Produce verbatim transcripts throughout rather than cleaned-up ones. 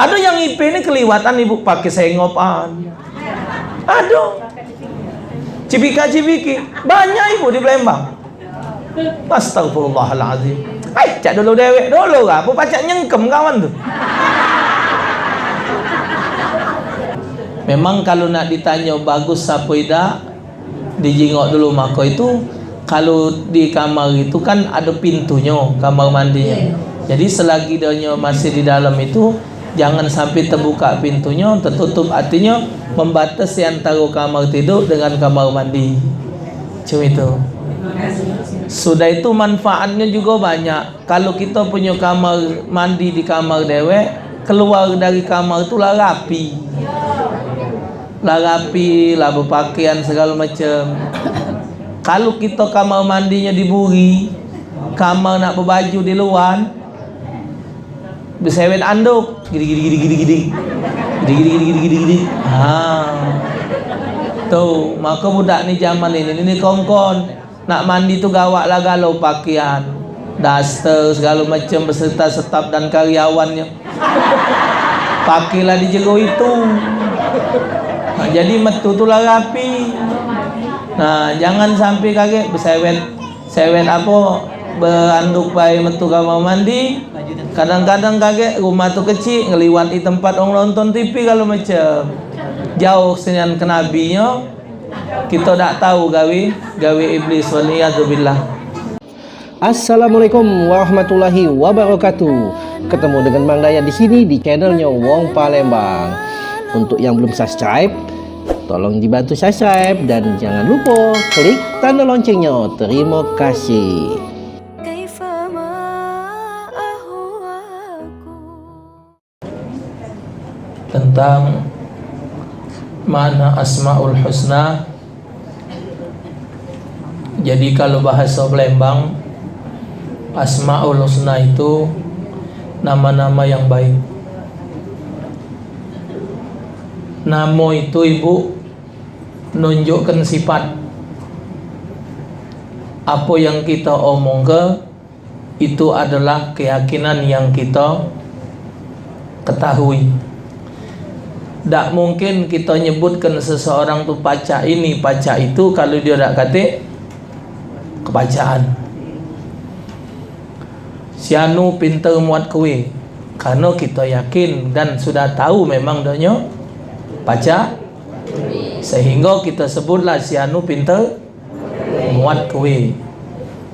Ado yang ipe ni keliwatan ibu pake sengopan. Ado. Cipika-cipiki. Banyak ibu di Palembang. Astagfirullahalazim. Ai, cak dulu dewek dulu lah. Apo pacak nyengkem kawan tu? Memang kalu nak ditanyo bagus sapo idak, dijingok dulu. Mako itu, kalu di kamar itu kan ado pintunyo, kamar mandinyo. Jadi selagi donyo masih di dalam itu, jangan sampai tebuka pintunyo, tetutup, artinyo membatasi antaro kamar tiduk dengan kamar mandi. Cuma itu. Sudah itu manfaatnyo jugo banyak. Kalu kito punyo kamar mandi di kamar dewek, keluar dari kamar tu lah rapi. Lah rapi, lah bepakaian segalo macem. Kalu kito kamar mandinyo di buri, kamar nak bebaju di luar, besewet anduk, gidi, gidi, gidi, gidi, gidi. Gidi, gidi, gidi, gidi, gidi. Ha. Tu, mako budak ni zaman ini, ni kongkon. Nak mandi tu gawak lah galo pakean, daster, segalo macem beserta staf dan karyawannyo. Pakailah di jero itu. Nah, jadi metu tu lah rapi. Nah, jangan sampai kagek besewet, sewet apo, beanduk bae metu kamar mandi. Kadang-kadang kagek rumah tu kecik, ngeliwati tempat wong nonton T V, segalo macem. Jauh senian kenabinyo, kito dak tau gawe, gawe iblis, wal iyadzu billah. Assalamualaikum warahmatullahi wabarakatuh. Ketemu dengan Mang Dayat di sini di channelnya Wong Palembang. Untuk yang belum subscribe, tolong dibantu subscribe dan jangan lupa klik tanda loncengnya. Terima kasih. Tentang makna Asmaul Husna. Jadi, kalu bahaso Palembang, Asmaul Husna itu nama-nama yang baik. Namo itu, Ibu, nunjukkan sifat. Apo yang kito omongke, itu adalah keyakinan yang kito ketahui. Dak mungkin kito nyebutkan seseorang tu pacak ini, pacak itu, kalu dio dak katik kepacakan. Si anu pinter muat kue, karno kito yakin dan sudah tau memang donyo pacak, sehinggo kito sebutlah si anu pinter muat kue.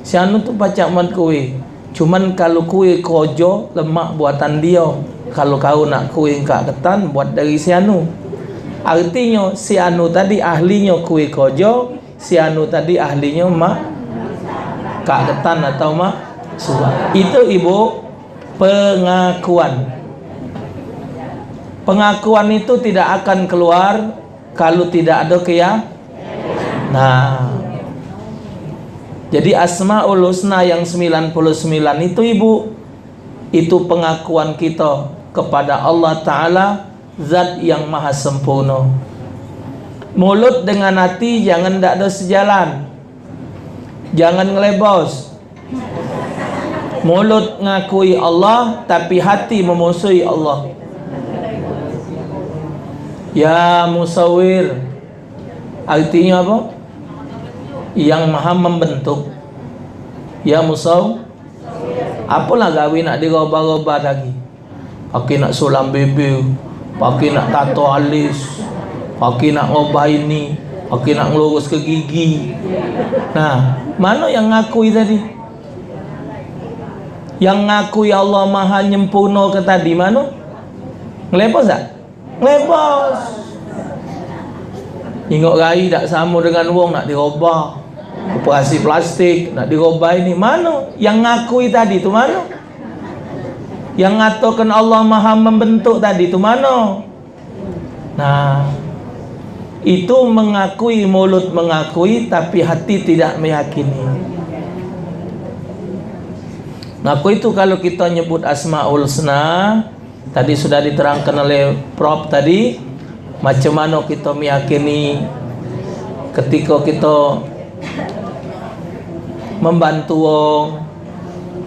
Si anu tu pacak muat kue. Cuman kalu kue kojo, lemak buatan dio. Kalu kau nak kue engkak ketan, buat dari si anu. Artinyo, si anu tadi ahlinyo kue kojo, si anu tadi ahlinyo mak kak ketan atau mak suwak. Itu, Ibu, pengakuan. Pengakuan itu tidak akan keluar kalu tidak ado keya-, nah. Jadi, Asmaul Husna yang sembilan puluh sembilan itu, Ibu, itu pengakuan kito kepada Allah Ta'ala, Zat yang Maha Sempurno. Mulut dengan hati jangan dak ado sejalan. Jangan ngelebos. Mulut ngakui Allah, tapi hati memusuhi Allah. Ya Musawir, artinyo apo? Yang Maha Membentuk. Ya Musaw-, apolah gawe nak dirobah-robah lagi? Pake nak sulam bibir, pake nak tato alis, pake nak ngobah ini, pake nak ngeluruske gigi. Nah, mano yang ngakui tadi? Yang ngakui Allah Maha Nyempurno ke tadi mano? Ngelebos dak? Ngelebos. Ningok rai dak samo dengan wong nak dirobah. Operasi plastik, nak dirobah ini. Mano? Yang ngakui tadi tu mano? Yang ngatokan Allah Maha Membentuk tadi tu mano? Nah, itu mengakui, mulut mengakui, tapi hati tidak meyakini. Ngaku itu kalu kito nyebut Asmaul Husna, tadi sudah diterangkan oleh Prof tadi, macam mano kito meyakini ketika kito membantu wong,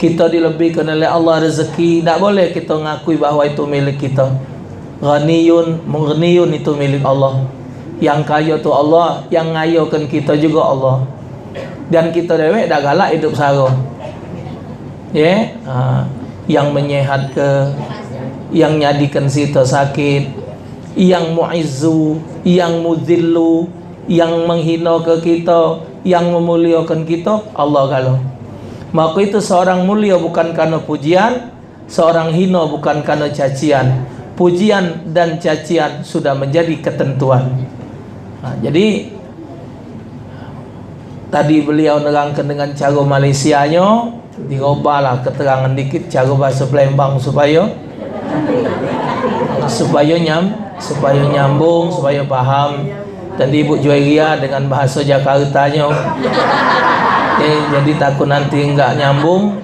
Kito dilebihkan oleh Allah rezeki, dak boleh kito ngakui bahwa itu milik kito. Ghaniyun, mughniyun, itu milik Allah. Yang kayo tu Allah, yang ngayokan kito jugo Allah. Dan kito dewek dak galak idup saro. Ye, ha, yang menyehatke, yang nyadikan sito sakit, yang muizzu, yang muzillu, yang menghinoke kito, yang memuliokan kito, Allah galo. Maka itu seorang mulio bukan karena pujian, seorang hino bukan karena cacian. Pujian dan cacian sudah menjadi ketentuan. Ha, jadi, tadi beliau nerangkan dengan cara Malaysianyo, dirubahlah keterangan dikit cara bahasa Palembang supaya, supaya nyam, supaya nyambung, supaya paham. Tadi Ibu Juwairia dengan bahasa Jakartanyo. Eh, jadi takut nanti enggak nyambung.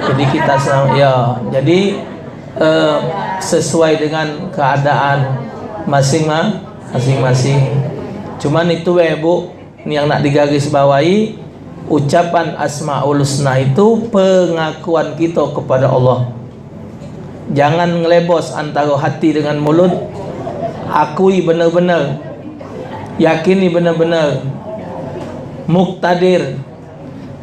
Jadi kita sa-, ya, jadi, eh, sesuai dengan keadaan masing-ma-, masing-masing. Cuman itu, eh, Bu, yang nak digarisbawahi, ucapan Asmaul Husna itu pengakuan kita kepada Allah. Jangan ngelebos antara hati dengan mulut. Akui benar-benar. Yakini benar-benar. Muktadir.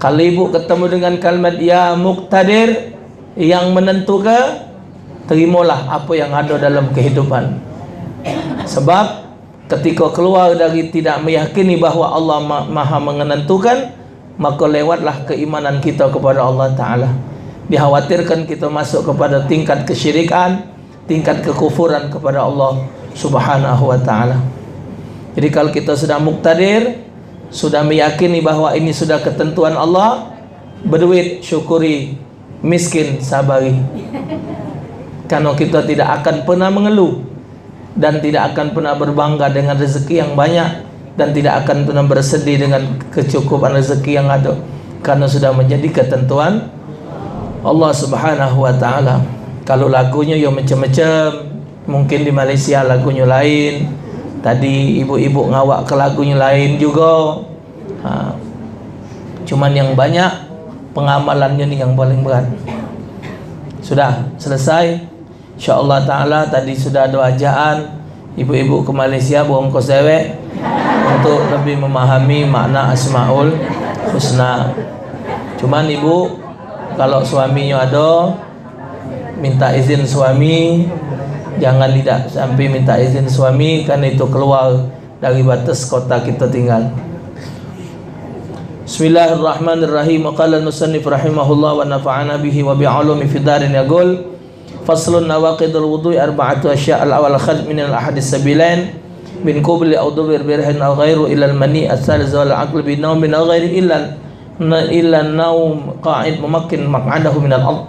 Kalau ibu ketemu dengan kalimat "Ya Muktadir", yang menentuke, terimalah apa yang ada dalam kehidupan. Sebab ketika keluar dari tidak meyakini bahwa Allah ma-, Maha Menentukan, maka lewatlah keimanan kita kepada Allah Taala. Dikhawatirkan kita masuk kepada tingkat kesyirikan, tingkat kekufuran kepada Allah Subhanahu wa Taala. Jadi, kalau kita sudah muktadir, sudah meyakini bahwa ini sudah ketentuan Allah, beduit syukuri, miskin sabari. Karena kita tidak akan pernah mengeluh dan tidak akan pernah berbangga dengan rezeki yang banyak dan tidak akan pernah bersedih dengan kecukupan rezeki yang ada, karena sudah menjadi ketentuan Allah Subhanahu wa Taala. Kalau lagunyo yo macam-macam, mungkin di Malaysia lagunyo lain. Tadi ibu-ibu ngawak ke lagunyo lain juga. Ha. Cuman yang banyak pengamalannyo ni yang paling berat. Sudah selesai. Insya Allah Taala tadi sudah ada ajaan ibu-ibu ke Malaysia berongkos dewek untuk lebih memahami makna Asmaul Husna. Cuman ibu, kalau suaminyo ada, minta izin suami, jangan tidak sampai minta izin suami, karena itu keluar dari batas kota kita tinggal. Bismillahirrahmanirrahim. Wa qala al-musannif rahimahullah wa nafa'ana bihi wa bi ulumi fid darin yaqul, faslun, nawaqidul wudu'i arba'atu asya'. Al-awwal, kharj min al-ahadis sabilain, min qubli aw dubur, bi rihin aw ghairu, illa al-mani. Al-thalith, zawal al-aql bi naumin aw ghairi, illa, illa naum qa'id mumakkin maq'adahu min al-ard.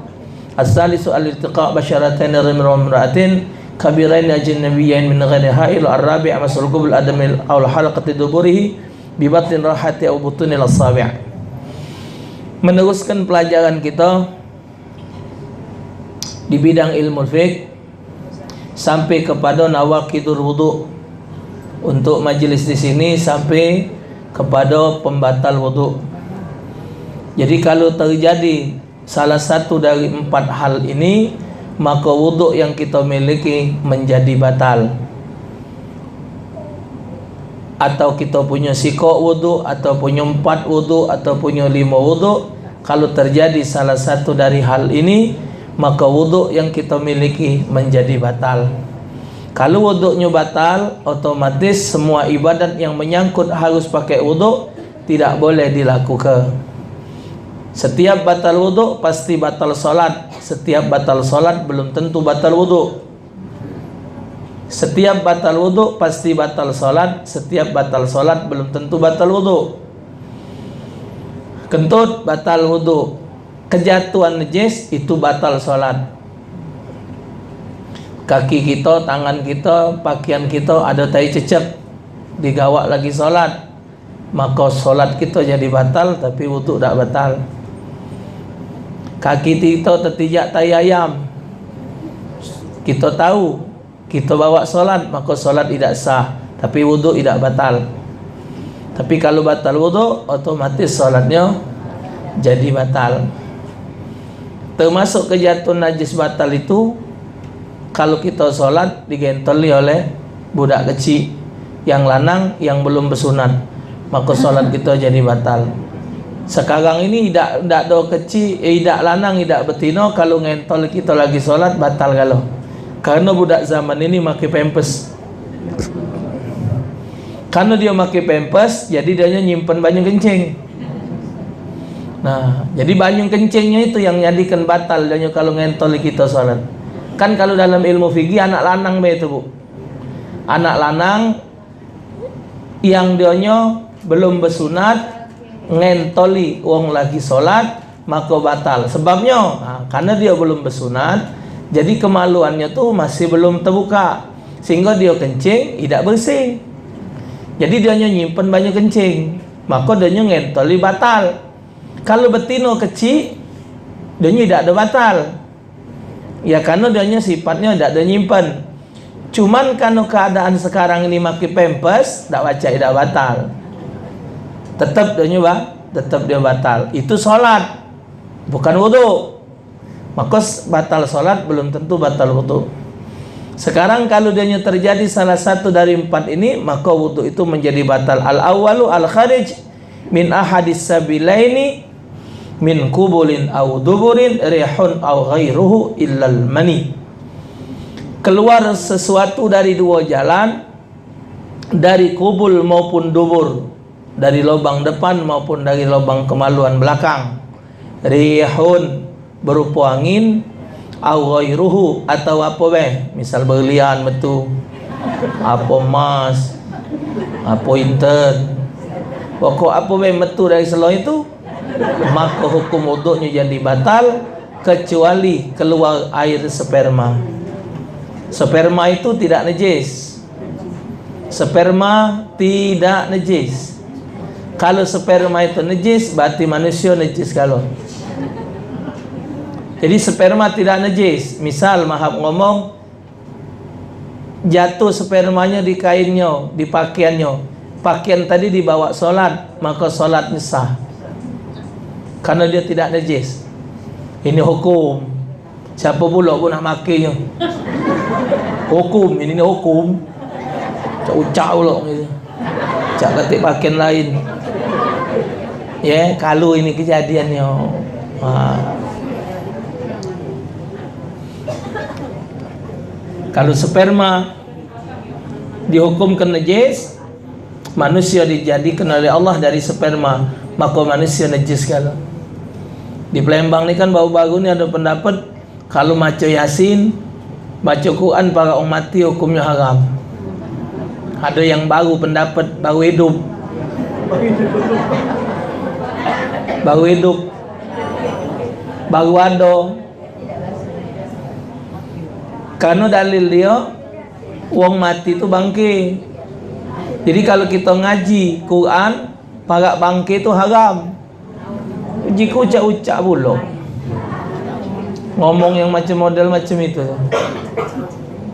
Al-thalithu, al-iltiqa' basharatayn, rajulin wa imra'atin, kabirayn ajnabiyyayn min ghairi ha'il. Ar-rabi', masul qubul adamil aw halqati duburihi bi batnin rahati aw butunil asabi'. Meneruskan pelajaran kita di bidang ilmu fiqh sampai kepada nawaqidur wudu. Untuk majelis di sini sampai kepada pembatal wudu. Jadi, kalau terjadi salah satu dari empat hal ini, maka wuduk yang kita miliki menjadi batal. Atau kita punya sikok wuduk, atau punya empat wuduk, atau punya lima wuduk, kalau terjadi salah satu dari hal ini, maka wuduk yang kita miliki menjadi batal. Kalau wuduknya batal, otomatis semua ibadat yang menyangkut harus pakai wuduk tidak boleh dilakukan. Setiap batal wuduk pasti batal solat. Setiap batal solat belum tentu batal wuduk. Setiap batal wuduk pasti batal solat. Setiap batal solat belum tentu batal wuduk. Kentut batal wuduk. Kejatuhan najis itu batal solat. Kaki kita, tangan kita, pakaian kita ada tai cecep, digawak lagi solat, maka solat kita jadi batal, tapi wuduk dak batal. Kaki kita tetijak tai ayam, kita tahu kita bawa solat, maka solat idak sah, tapi wuduk idak batal. Tapi kalau batal wuduk, otomatis solatnya jadi batal. Termasuk kejatuhan najis batal itu, kalu kito solat digentoli oleh budak kecik, yang lanang yang belum besunat, mako solat kito jadi batal. Sekarang ini idak, idak do kecik, eh, idak lanang, idak betino, kalu ngentol kito lagi solat, batal galo. Kareno budak zaman ini make pampers. Kareno dio make pampers, jadi dio nyimpen banyu kencing. Nah, jadi banyu kencingnya itu yang nyadikan batal dionyo kalu ngentoli kito solat. Kan kalu dalam ilmu fikih anak lanang be itu, Bu. Anak lanang yang dionyo belum besunat ngentoli wong lagi solat, mako batal. Sebabnyo, nah, karena dio belum besunat, jadi kemaluannyo tu masih belum tebuka, sehingga dio kencing idak bersih. Jadi dionyo nyimpen banyu kencing, mako dionyo ngentoli batal. Kalu betino kecik, dionyo idak ado batal. Ya, karena dionyo sifatnyo dak ado nyimpen. Cuman karena keadaan sekarang ini make pampers, dak pacak idak batal. Tetep dionyo ba-, tetep dio batal. Itu solat, bukan wudu. Maka s-, batal solat belum tentu batal wudu. Sekarang kalu dionyo terjadi salah satu dari empat ini, maka wudu itu menjadi batal. Al awalu al kharij min ahadis sabilaini, min kubulin au duburin, rihun au ghairuhu illal mani. Keluar sesuatu dari dua jalan, dari kubul maupun dubur, dari lubang depan maupun dari lubang kemaluan belakang. Rihun, berupo angin, au ghairuhu, atau apo be, misal berlian metu, apo emas, apo inten, pokok apo be metu dari selo itu, maka hukum wuduknyo jadi batal, kecuali keluar air sperma. Sperma itu tidak najis. Sperma tidak najis. Kalu sperma itu najis, berarti manusia najis kalu. Jadi sperma tidak najis. Misal, mahap ngomong, jatuh spermanya di kainnyo, di pakaiannyo. Pakaian tadi dibawa solat, maka solatnyo sah. Karena dia tidak najis. Ini hukum. Siapa pula pun nak makenyo? Hukum, ini ni hukum. Cak ucak pula gitu. Cak katik pakaian lain. Ya, kalu ini kejadiannyo. Ha. Kalu sperma dihukumkan najis, manusia dijadikan oleh Allah dari sperma, maka manusia najis kalu. Di Palembang ni kan baru-baru ni ado pendapat, kalu maco Yasin, maco Quran para wong mati hukumnyo haram. Ado yang baru pendapat, baru hidup. Baru hidup. Baru ado. Karena dalil dia, wong mati tu bangke. Jadi, kalu kito ngaji Quran, parak bangke tu haram. Jiku ucak-ucak pulo. Ngomong yang macam model macam itu.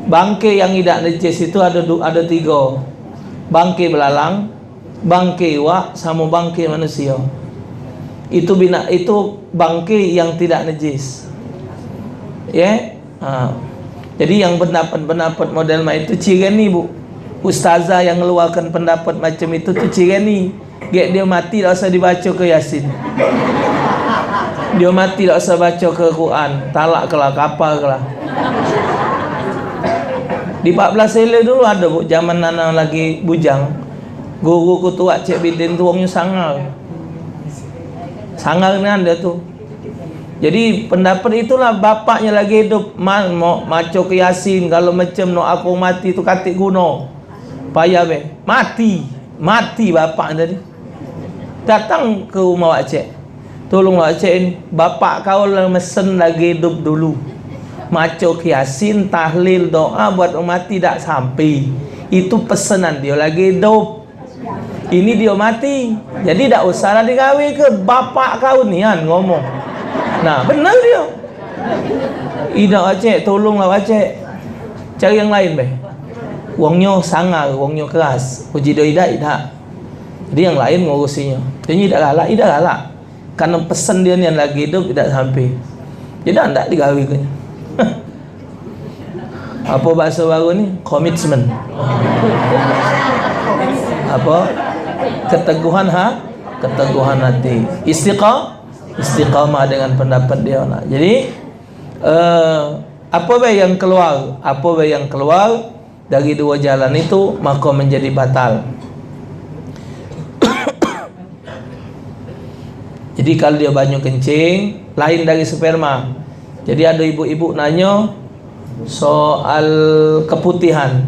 Bangke yang idak najis itu ada du-, ada tiga. Bangke belalang, bangke iwak, samo bangke manusia. Itu bina-, itu bangke yang tidak najis. Ya? Ha. Jadi yang pendapat-pendapat model mak itu ciri ni, Bu. Ustazah yang ngeluarkan pendapat macam itu tu ciri ni. Gek dia mati dak usah dibaco ke Yasin. Dia mati dak usah baco ke Quran. Talak ke lah, kapal ke lah. Di empat belas Ele dulu ada, Bu, zaman Nana lagi bujang. Guru ku tu Wak Cek Bidin tu wongnyo sangar. Sangar nian dia tu. Jadi pendapat itulah bapaknya lagi hidup, ma-, mo-, maco ke Yasin, kalau macam nak aku mati tu katik guno. Payah be. Mati. Mati bapak tadi. Datang ke rumah Wak Cek. Tolong Wak Cek ini. Bapak kau lah mesen lagi hidup dulu. Maco ke Yasin, tahlil, doa buat orang mati dak sampai. Itu pesanan dia lagi hidup. Ini dia mati. Jadi dak usahlah digawe ke bapak kau nian ngomong. Nah, benar dia. Idak Wak Cek, tolonglah Wak Cek. Cari yang lain be. Wongnyo sangar, wongnyo keras. Uji do idak, idak. Jadi yang lain ngurusinyo. Jadi idak galak, idak galak. Karena pesan dia nian lagi hidup idak sampai. Jadi dak digawe ke. Apa bahasa baru ni? Komitmen. Apa? Keteguhan ha? Keteguhan hati. Istiqa-, istiqamah dengan pendapat dia. Nah, jadi, eh, apa bae yang keluar, apa bae yang keluar dari dua jalan itu, maka menjadi batal. Jadi, kalau dia banyu kencing, lain dari sperma. Jadi, ada ibu-ibu nanya soal keputihan.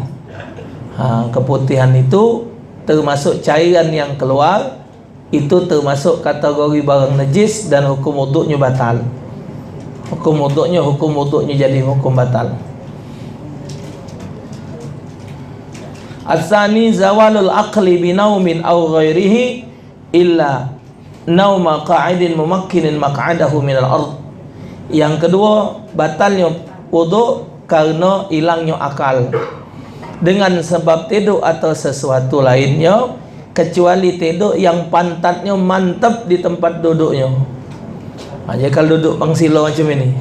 Ha, keputihan itu termasuk cairan yang keluar, itu termasuk kategori barang najis dan hukum wuduknya batal. Hukum wuduknya, hukum wuduknya jadi hukum batal. Asani zawalul aqli binaumin au ghairihi illa nauma qa'idin mumakkinin maq'adahu minal ard. Yang kedua, batalnya wuduk karena hilangnya akal dengan sebab tiduk atau sesuatu lainnya, kecuali tiduk yang pantatnya mantap di tempat duduknya. Ha, jadi kalau duduk pangsilo macam ini,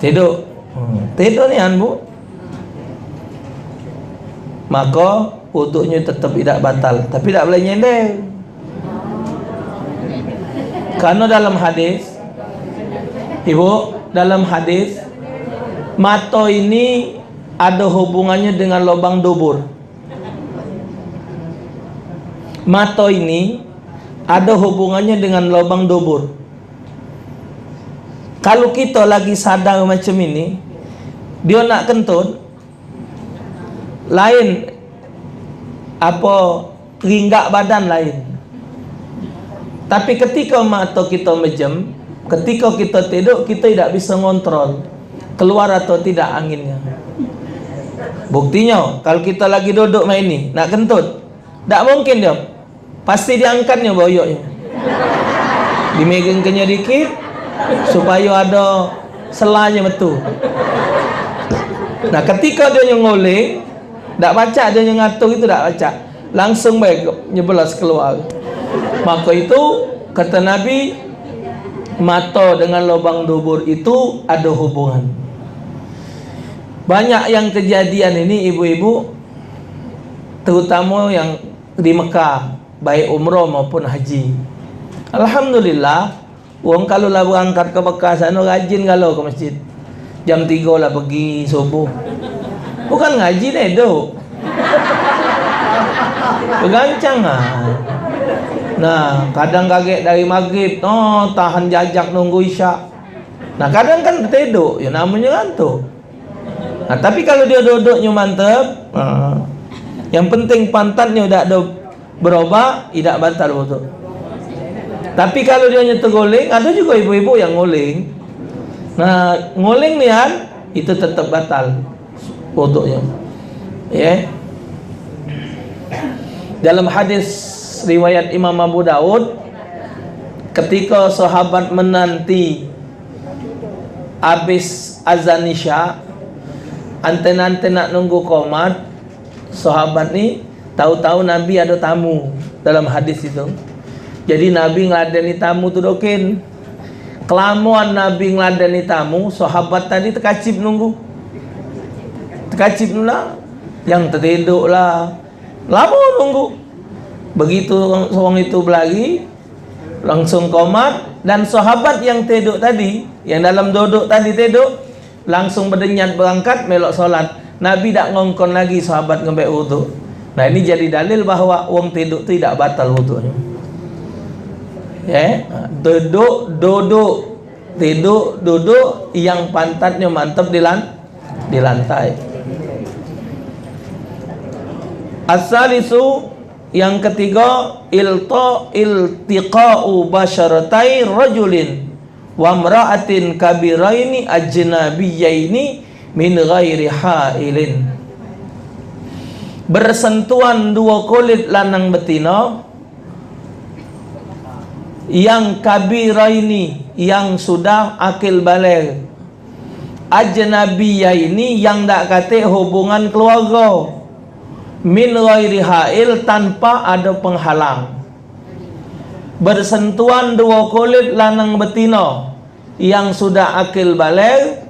tiduk. Hmm, tiduk nian, Bu. Maka wuduknya tetap tidak batal, tapi tidak boleh nyender. Karena dalam hadis, Ibu, dalam hadis, mata ini ada hubungannya dengan lubang dubur. Mata ini ada hubungannya dengan lubang dubur. Kalau kita lagi sadar macam ini, dia nak kentut, lain apa, ringgak badan lain. Tapi ketika mata kita mejem, ketika kita tiduk, kita tidak bisa ngontrol keluar atau tidak anginnya. Buktinya, kalau kita lagi duduk main ni, nak kentut, tak mungkin dia. Pasti diangkatnya boyoknya. Dimegengkennya dikit, supaya ada selanya metu. Nah, ketika dia nguling, dak pacak dia ngatur itu, dak pacak. Langsung bae nyebelas keluar. Maka itu, kata Nabi, mata dengan lubang dubur itu ada hubungan. Banyak yang kejadian ini, ibu-ibu, terutama yang di Mekah, baik umrah maupun haji. Alhamdulillah, wong kalu lah berangkat ke Mekah sano rajin galo ke masjid. Jam tigo lah pergi subuh. Bukan ngaji deh, duk. Begancang ah. Nah, kadang kagek dari maghrib, oh, tahan jajak nunggu isya. Nah, kadang kan teduk, ya namanya ngantuk. Nah, tapi kalau dia duduknya mantep, ha, yang penting pantatnya dak ada berubah, idak batal wuduk. Tapi kalau dia nyetu guling, ada juga ibu-ibu yang nguling. Nah, nguling nian, itu tetap batal wuduknya. Ya. Dalam hadis riwayat Imam Abu Daud, ketika sahabat menanti habis azan Isya, anten-anten nak nunggu komat, sahabat ni tahu-tahu Nabi ada tamu dalam hadis itu. Jadi Nabi ngeladeni tamu tu dokin. Kelamuan Nabi ngeladeni tamu, sahabat tadi tekacip nunggu. Tekacip lah, yang teteduk lah. Lama nunggu. Begitu wong itu belagi, langsung komat, dan sahabat yang teduk tadi, yang dalam duduk tadi teduk, langsung bedenyat berangkat melok solat. Nabi dak ngongkon lagi sahabat ngembek wuduk. Nah, ini jadi dalil bahwa wong teduk tu idak batal wuduknya. Ya, duduk, duduk, teduk, duduk, yang pantatnya mantap di lan-, di lantai. Asalisu, yang ketiga, ilta-, iltiqa'u basyaratai rajulin wa mra'atin kabiraini ajnabiyaini min ghairi hailin. Bersentuhan dua kulit lanang betina yang kabiraini, yang sudah akil baligh, ajnabiyaini, yang dak katek hubungan keluarga, min ghairi hail, tanpa ada penghalang. Bersentuhan dua kulit lanang betina yang sudah akil baligh,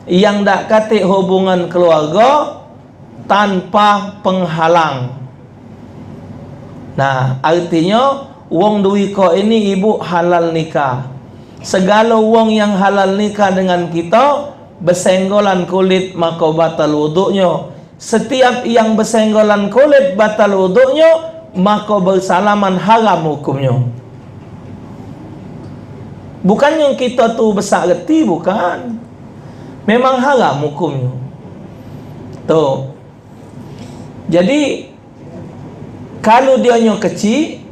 yang dak katik hubungan keluarga tanpa penghalang. Nah, artinyo, wong duiko ini ibu halal nikah. Segalo wong yang halal nikah dengan kito, besenggolan kulit, mako batal wuduknyo. Setiap yang besenggolan kulit batal wuduknyo, mako bersalaman, haram hukumnyo. Bukan yang kito tu besak reti, bukan. Memang haram hukumnyo. Tu. Jadi, kalu dionyo kecik,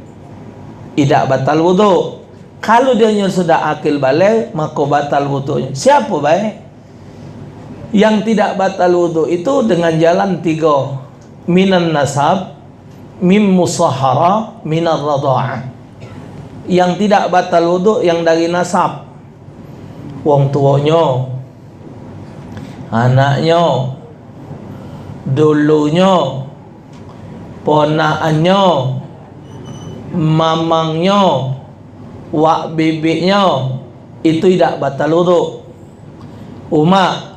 idak batal wuduk. Kalu dionyo sudah akil baligh, mako batal wuduknyo. Siapo bae? Yang tidak batal wuduk itu dengan jalan tigo. Minan nasab, mim musahara, minar radha'ah. Yang tidak batal wuduk yang dari nasab. Wong tuonyo, anaknyo, dulunyo, ponakannyo, mamangnyo, wak bibiknyo, itu idak batal wuduk. Umak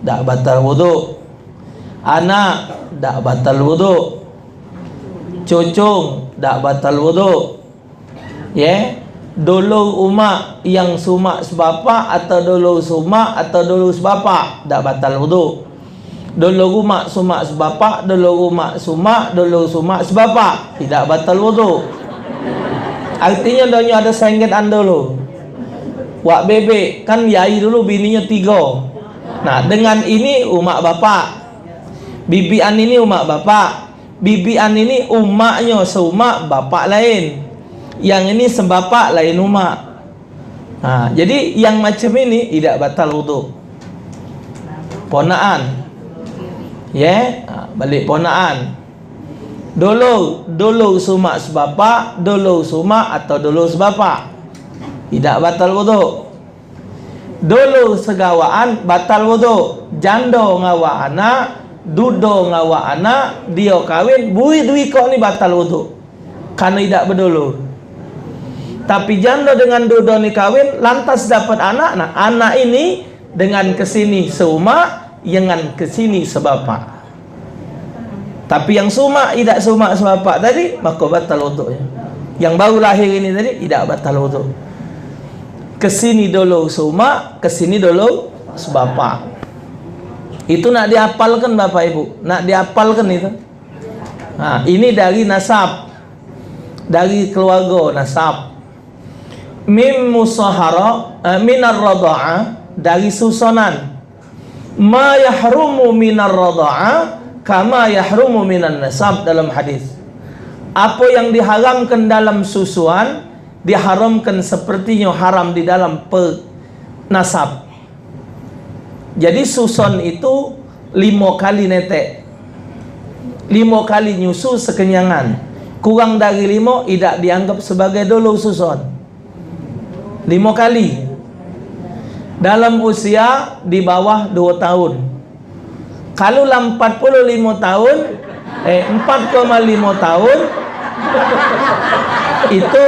dak batal wuduk. Anak dak batal wuduk. Cucung dak batal wuduk. Ye, dulur umak yang sumak sebapak atau dulur sumak atau dulur sebapak dak batal wuduk. Dulur umak sumak sebapak, dulur umak sumak, dulur sumak sebapak, idak batal wuduk. Artinyo, donyo ado senggetan dulu. Wak bebek, kan yai dulu bininyo tigo. Nah, dengan ini umak bapak. Bibian ini umak bapak. Bibian ini umaknyo seumak, bapak lain. Yang ini sebapak, lain umak. Nah, jadi yang macam ini idak batal wuduk. Ponaan. Ye, ha, balik ponaan. Dulur, dulur seumak sebapak, dulur seumak atau dulur sebapak. Idak batal wuduk. Dulur segawaan batal wuduk. Jando ngawak anak, dudo ngawak anak, dio kawin, bui duiko ni batal wuduk. Karno idak bedulur. Tapi jando dengan dudo ni kawin, lantas dapat anak. Nah, anak ini dengan kesini seumak, dengan kesini sebapak. Tapi yang seumak idak seumak sebapak tadi, mako batal wuduknyo. Yang baru lahir ini tadi idak batal wuduk. Kesini dulur seumak, kesini dulur sebapak. Itu nak diapalkan, Bapak Ibu, nak diapalkan itu. Ha, ini dari nasab. Dari keluarga nasab. Mim musahara, eh, minar radha'ah, dari susonan. Ma yahrumu minar radha'ah kama yahrumu minan nasab, dalam hadis. Apa yang diharamkan dalam susuan, diharamkan sepertinyo haram di dalam pe-, nasab. Jadi suson itu limo kali netek. Limo kali nyusu sekenyangan. Kurang dari limo idak dianggap sebagai dulur suson. Limo kali. Dalam usia di bawah duo tahun. Kalu lah empat puluh limo tahun, eh, empat koma limo tahun, itu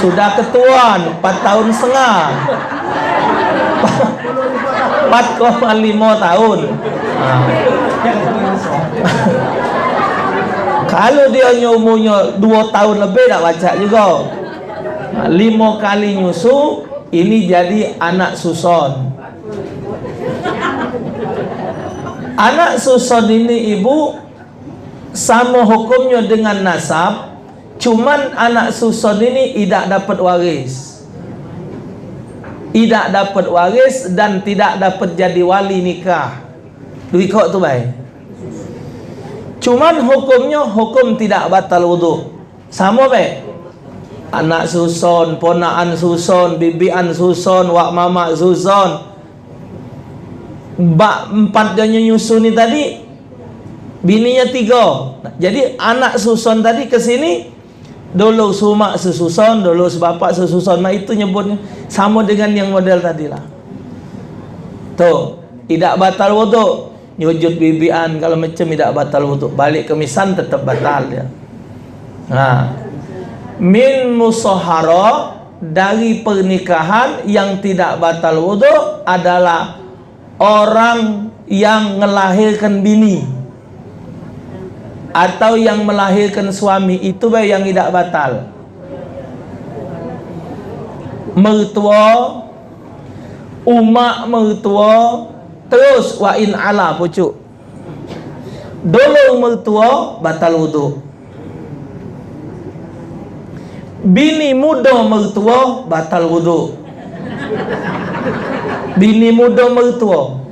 sudah ketuaan, empat tahun setengah. Empat koma limo tahun. Nah. Kalu dio nyo umurnyo duo tahun lebih, dak pacak jugo. Nah, limo kali nyusu, ini jadi anak suson. Anak suson ini, Ibu, samo hukumnyo dengan nasab, cuman anak suson ini idak dapat waris. Idak dapat waris dan tidak dapat jadi wali nikah. Duiko tu bae. Cuman hukumnyo hukum tidak batal wuduk. Samo be. Anak suson, ponakan suson, bibian suson, wak mamak suson. Bak empat dio nyusu ni tadi, bininyo tigo. Nah, jadi anak suson tadi ke sini, dulur sumak sesuson, dulur sebapak sesuson. Nah, itu nyebutnyo samo dengan yang model tadi lah. Tu, idak batal wuduk. Nyujud bibian, kalu macam idak batal wuduk. Balik ke misan tetap batal dio. Nah, min musahara, Dari pernikahan yang tidak batal wuduk adalah orang yang ngelahirkan bini atau yang melahirkan suami, itu bae yang idak batal. Mertua, umak mertua, terus wa in ala pucuk. Dolo mertua batal wuduk. Bini muda mertua batal wuduk. Bini muda mertua.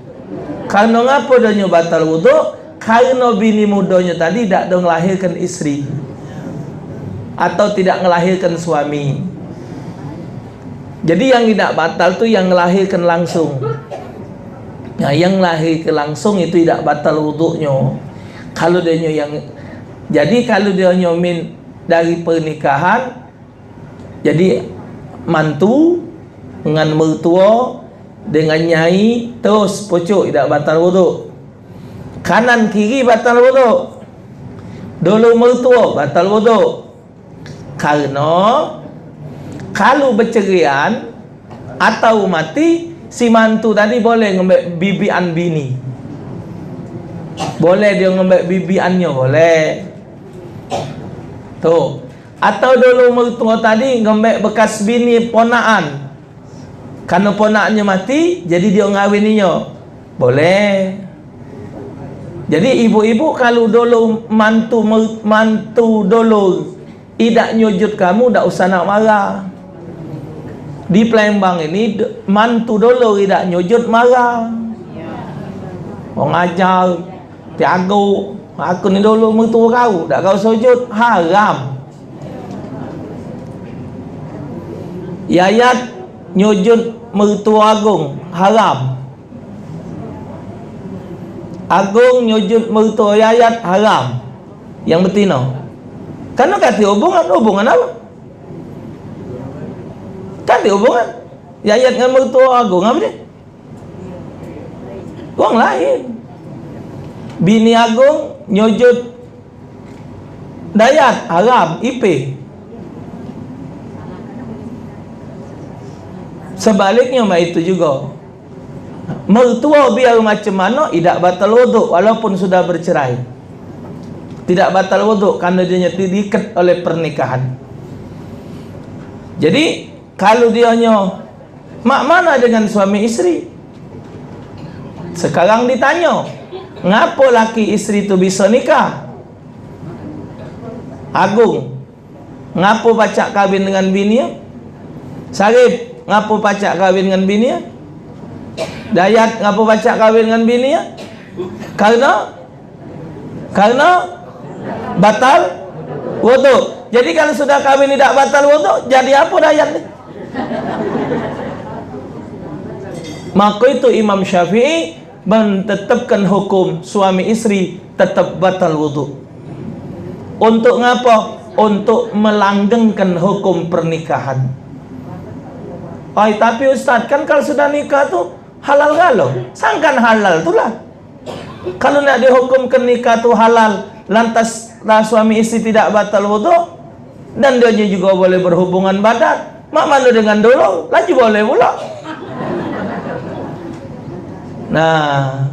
Karena ngapo dio nyo batal wuduk? Karena bini mudanyo tadi dak do ngelahirkan istri atau tidak ngelahirkan suami. Jadi yang idak batal tu yang ngelahirkan langsung. Nah, yang ngelahirkan langsung itu idak batal wuduknyo. Kalau dia nyo yang, jadi kalau dia nyo min dari pernikahan, jadi mantu dengan mertua dengan nyai terus pucuk idak batal wuduk. Kanan kiri batal wuduk. Dulu mertua batal wuduk. Karena kalu bercerai atau mati, si mantu tadi boleh ngembek bibian bini. Boleh dia ngembek bibiannyo, boleh. Tu. Atau dulu mertua tadi ngembek bekas bini ponakan. Karena ponaknyo mati, jadi dia ngawin inyo. Boleh. Jadi ibu-ibu kalu dulu mantu mer- mantu dulu idak nyujut kamu, dak usah nak marah. Di Palembang ini d- mantu dulu idak nyujut marah. Wong ajar, tiago, aku ni dulu mertua kau, dak kau sujud, haram. Yayat nyujud mertua agung, haram. Agung nyujud mertua yayat, haram. Yang betino. Karena kati hubungan, hubungan apa? Kati hubungan. Yayat dengan mertua agung apa dia? Wong lain. Bini agung nyujud dayat, haram, ipe. Sebaliknya mak itu juga. Mertua biar macam mano idak batal wuduk walaupun sudah bercerai. Tidak batal wuduk karena dia diikat oleh pernikahan. Jadi, kalau dia nyo mak mana dengan suami istri? Sekarang ditanyo, ngapo laki istri tu bisa nikah? Agung, ngapo pacak kawin dengan bini? Sarip, ngapo pacak kawin dengan bini? Dayat, ngapo pacak kawin dengan bini? Karena Karena batal wuduk. Jadi kalau sudah kawin tidak batal wuduk, jadi apa dayat ni? Maka itu Imam Syafi'i menetapkan hukum suami istri tetap batal wuduk. Untuk ngapa? Untuk melanggengkan hukum pernikahan. Ai, tapi Ustaz, kan kalau sudah nikah tu halal galo. Sangkan halal tu lah. Kalu nak dihukumkan nikah tu halal, lantas lah suami istri tidak batal wuduk, dan dia juga boleh berhubungan badan, mak mano dengan dulu, laju boleh pula. Nah,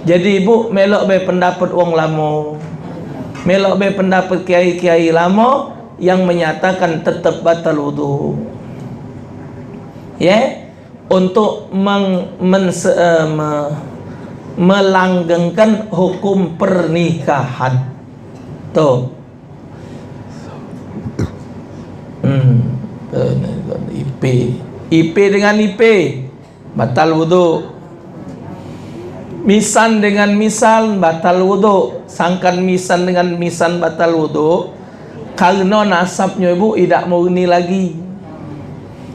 jadi ibu melok be pendapat wong lamo, melok be pendapat kiai-kiai lamo yang menyatakan tetap batal wuduk. Ya, untuk meng, mense, eh, me, melanggengkan hukum pernikahan. Tu. Hmm. Tu, ni, tu, ipe. Ipe dengan ipe batal wuduk. Misan dengan misan batal wuduk. Sangkan misan dengan misan batal wuduk. Karena nasabnyo ibu idak murni lagi.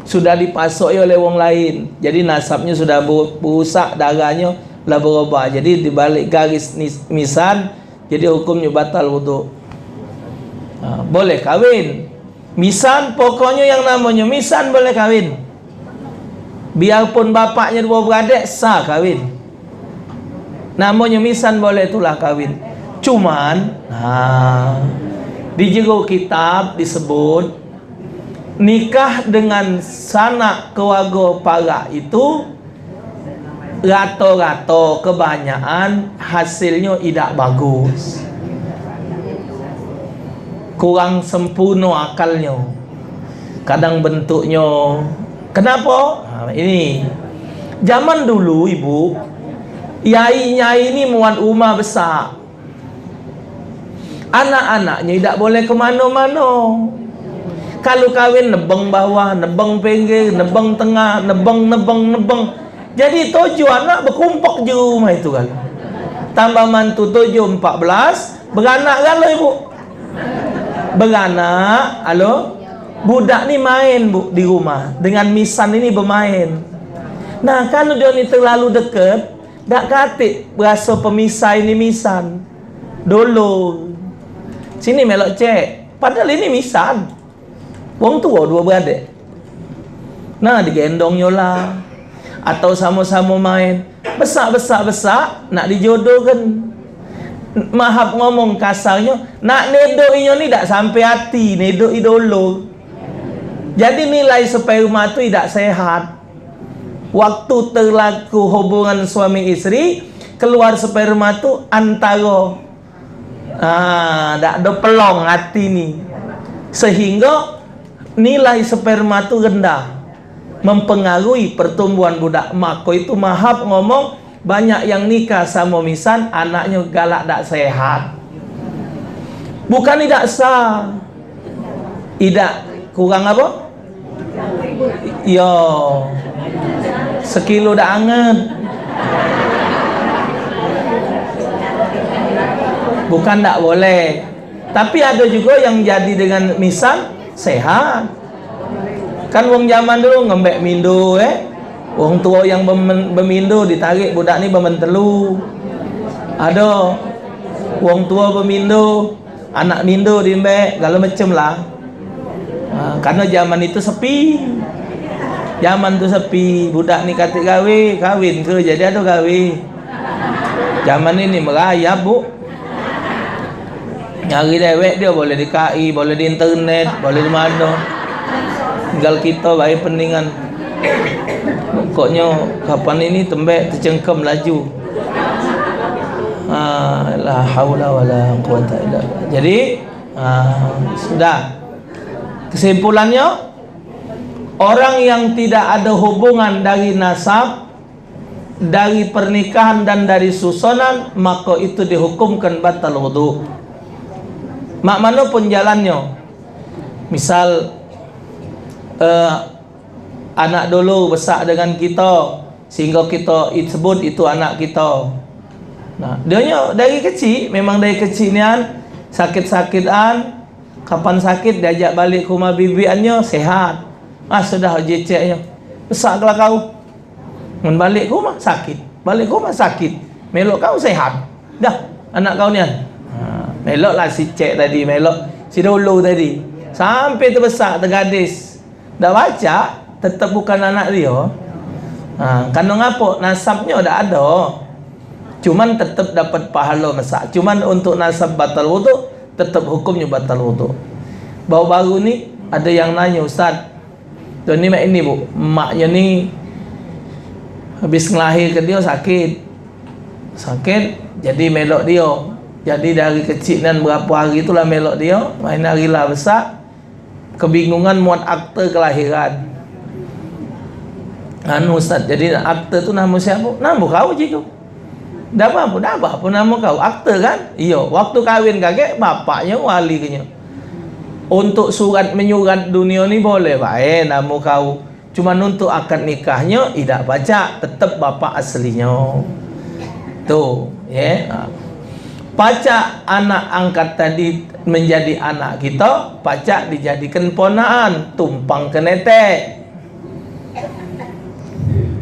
Sudah dipasok oleh wong lain. Jadi nasabnyo sudah bu- berusak, darahnyo lah berubah. Jadi dibalik garis nis- misan, jadi hukumnyo batal wuduk. Ha, boleh kawin. Misan, pokoknyo yang namonyo misan boleh kawin. Biarpun bapaknyo duo beradek, sah kawin. Namonyo misan boleh tulah kawin. Cuman, ha, di jero kitab disebut, Nikah dengan sanak keluarga parak itu rato-rato, kebanyakan hasilnyo idak bagus. Kurang sempurno akalnyo. Kadang bentuknyo. Kenapo? Ha, ini. Zaman dulu, Ibu, yai-nyai ni muat rumah besak. Anak-anaknyo idak boleh ke mano-mano. Kalu kawin nebeng bawah, nebeng pinggir, nebeng tengah, nebeng, nebeng, nebeng. Jadi tujuh anak bekumpek di rumah itu kan. Tambah mantu tujuh, empat belas, beranak galo, Ibu. Beranak, halo. Budak ni main, Bu, di rumah. Dengan misan ini bermain. Nah, kalu dio ni terlalu deket, dak katik beraso pemisah ini misan. Dolo. Sini melok cek. Padahal ini misan. Wong tuo duo beradek. Nah, digendongnyo lah. Atau samo-samo main. Besak, besak, besak, nak dijodohkan. Mahap ngomong kasarnyo, nak nedok inyo ni dak sampe ati, nedok i dolo. Jadi nilai sperma tu idak sehat. Waktu terlaku hubungan suami istri, keluar sperma tu antaro, ah, dak ado pelong ati ni. Sehingga nilai sperma tu rendah. Mempengaruhi pertumbuhan budak. Mako itu mahap ngomong, banyak yang nikah samo misan, anaknyo galak dak sehat. Bukan idak sah. Idak kurang apo? Yo, sekilo dak anget. Bukan dak boleh. Tapi ado jugo yang jadi dengan misan sehat. Kan wong zaman dulu ngembek mindo, eh. Wong tuo yang bemen-, bemindo ditarik budak ni bementelu. Ado wong tuo bemindo, anak mindo diembek, galo macem lah. Ha, karno zaman itu sepi. Zaman tu sepi, budak ni katik gawe, kawin ke jadi ado gawe. Zaman ini merayap, Bu. Nyari dewek dio boleh di K I, boleh di internet, boleh di mano. Tinggal kito bae peningan. Pokoknyo kapan ini tembek tecengkem laju. Ah, la haula wala quwata illa billah. Jadi, ah, sudah. Kesimpulannya, orang yang tidak ada hubungan dari nasab, dari pernikahan dan dari susonan, maka itu dihukumkan batal wudu. Mak mano pun jalannyo. Misal, eh, anak dulu besak dengan kito, sehingga kito it-, sebut itu anak kito. Nah, dionyo dari kecik, memang dari kecik nian, sakit-sakitan, kapan sakit diajak balik ke rumah bibiannyo, sehat. Ah, sudah uji ceknyo. Besak kelakau. Mun balik ke rumah, sakit. Balik ke rumah, sakit. Melok kau sehat. Dah, anak kau nian. Ha, meloklah si cek tadi, melok si dulu tadi. Sampai tebesak, tegadis. Dak pacak, tetep bukan anak dio. Ha, karno ngapo? Nasabnyo dak ado. Cuman tetep dapat pahalo mesak. Cuman untuk nasab batal wudu, tetep hukumnyo batal wudu. Baru-baru ni ado yang nanyo, "Ustaz, dio ni mak ini, Bu, maknyo ni habis ngelahirke dio sakit. Sakit, jadi melok dio. Jadi dari kecik nian berapo hari tu lah melok dio, main hari lah besak." Kebingungan muat akte kelahiran. Anu, Ustaz, jadi akte tu namo siapo? Namo kau ji tu. Dak apo-apo, dak apo-apo namo kau. Akte kan? Iyo, waktu kawin kagek, bapaknyo wali kenyo. Untuk surat menyurat dunio ni boleh bae namo kau. Cuman untuk akad nikahnyo idak pacak, tetep bapak aslinyo. Tu, ye. Ha. Pacak anak angkat tadi menjadi anak kito, pacak dijadikan ponaan, tumpang kenetek.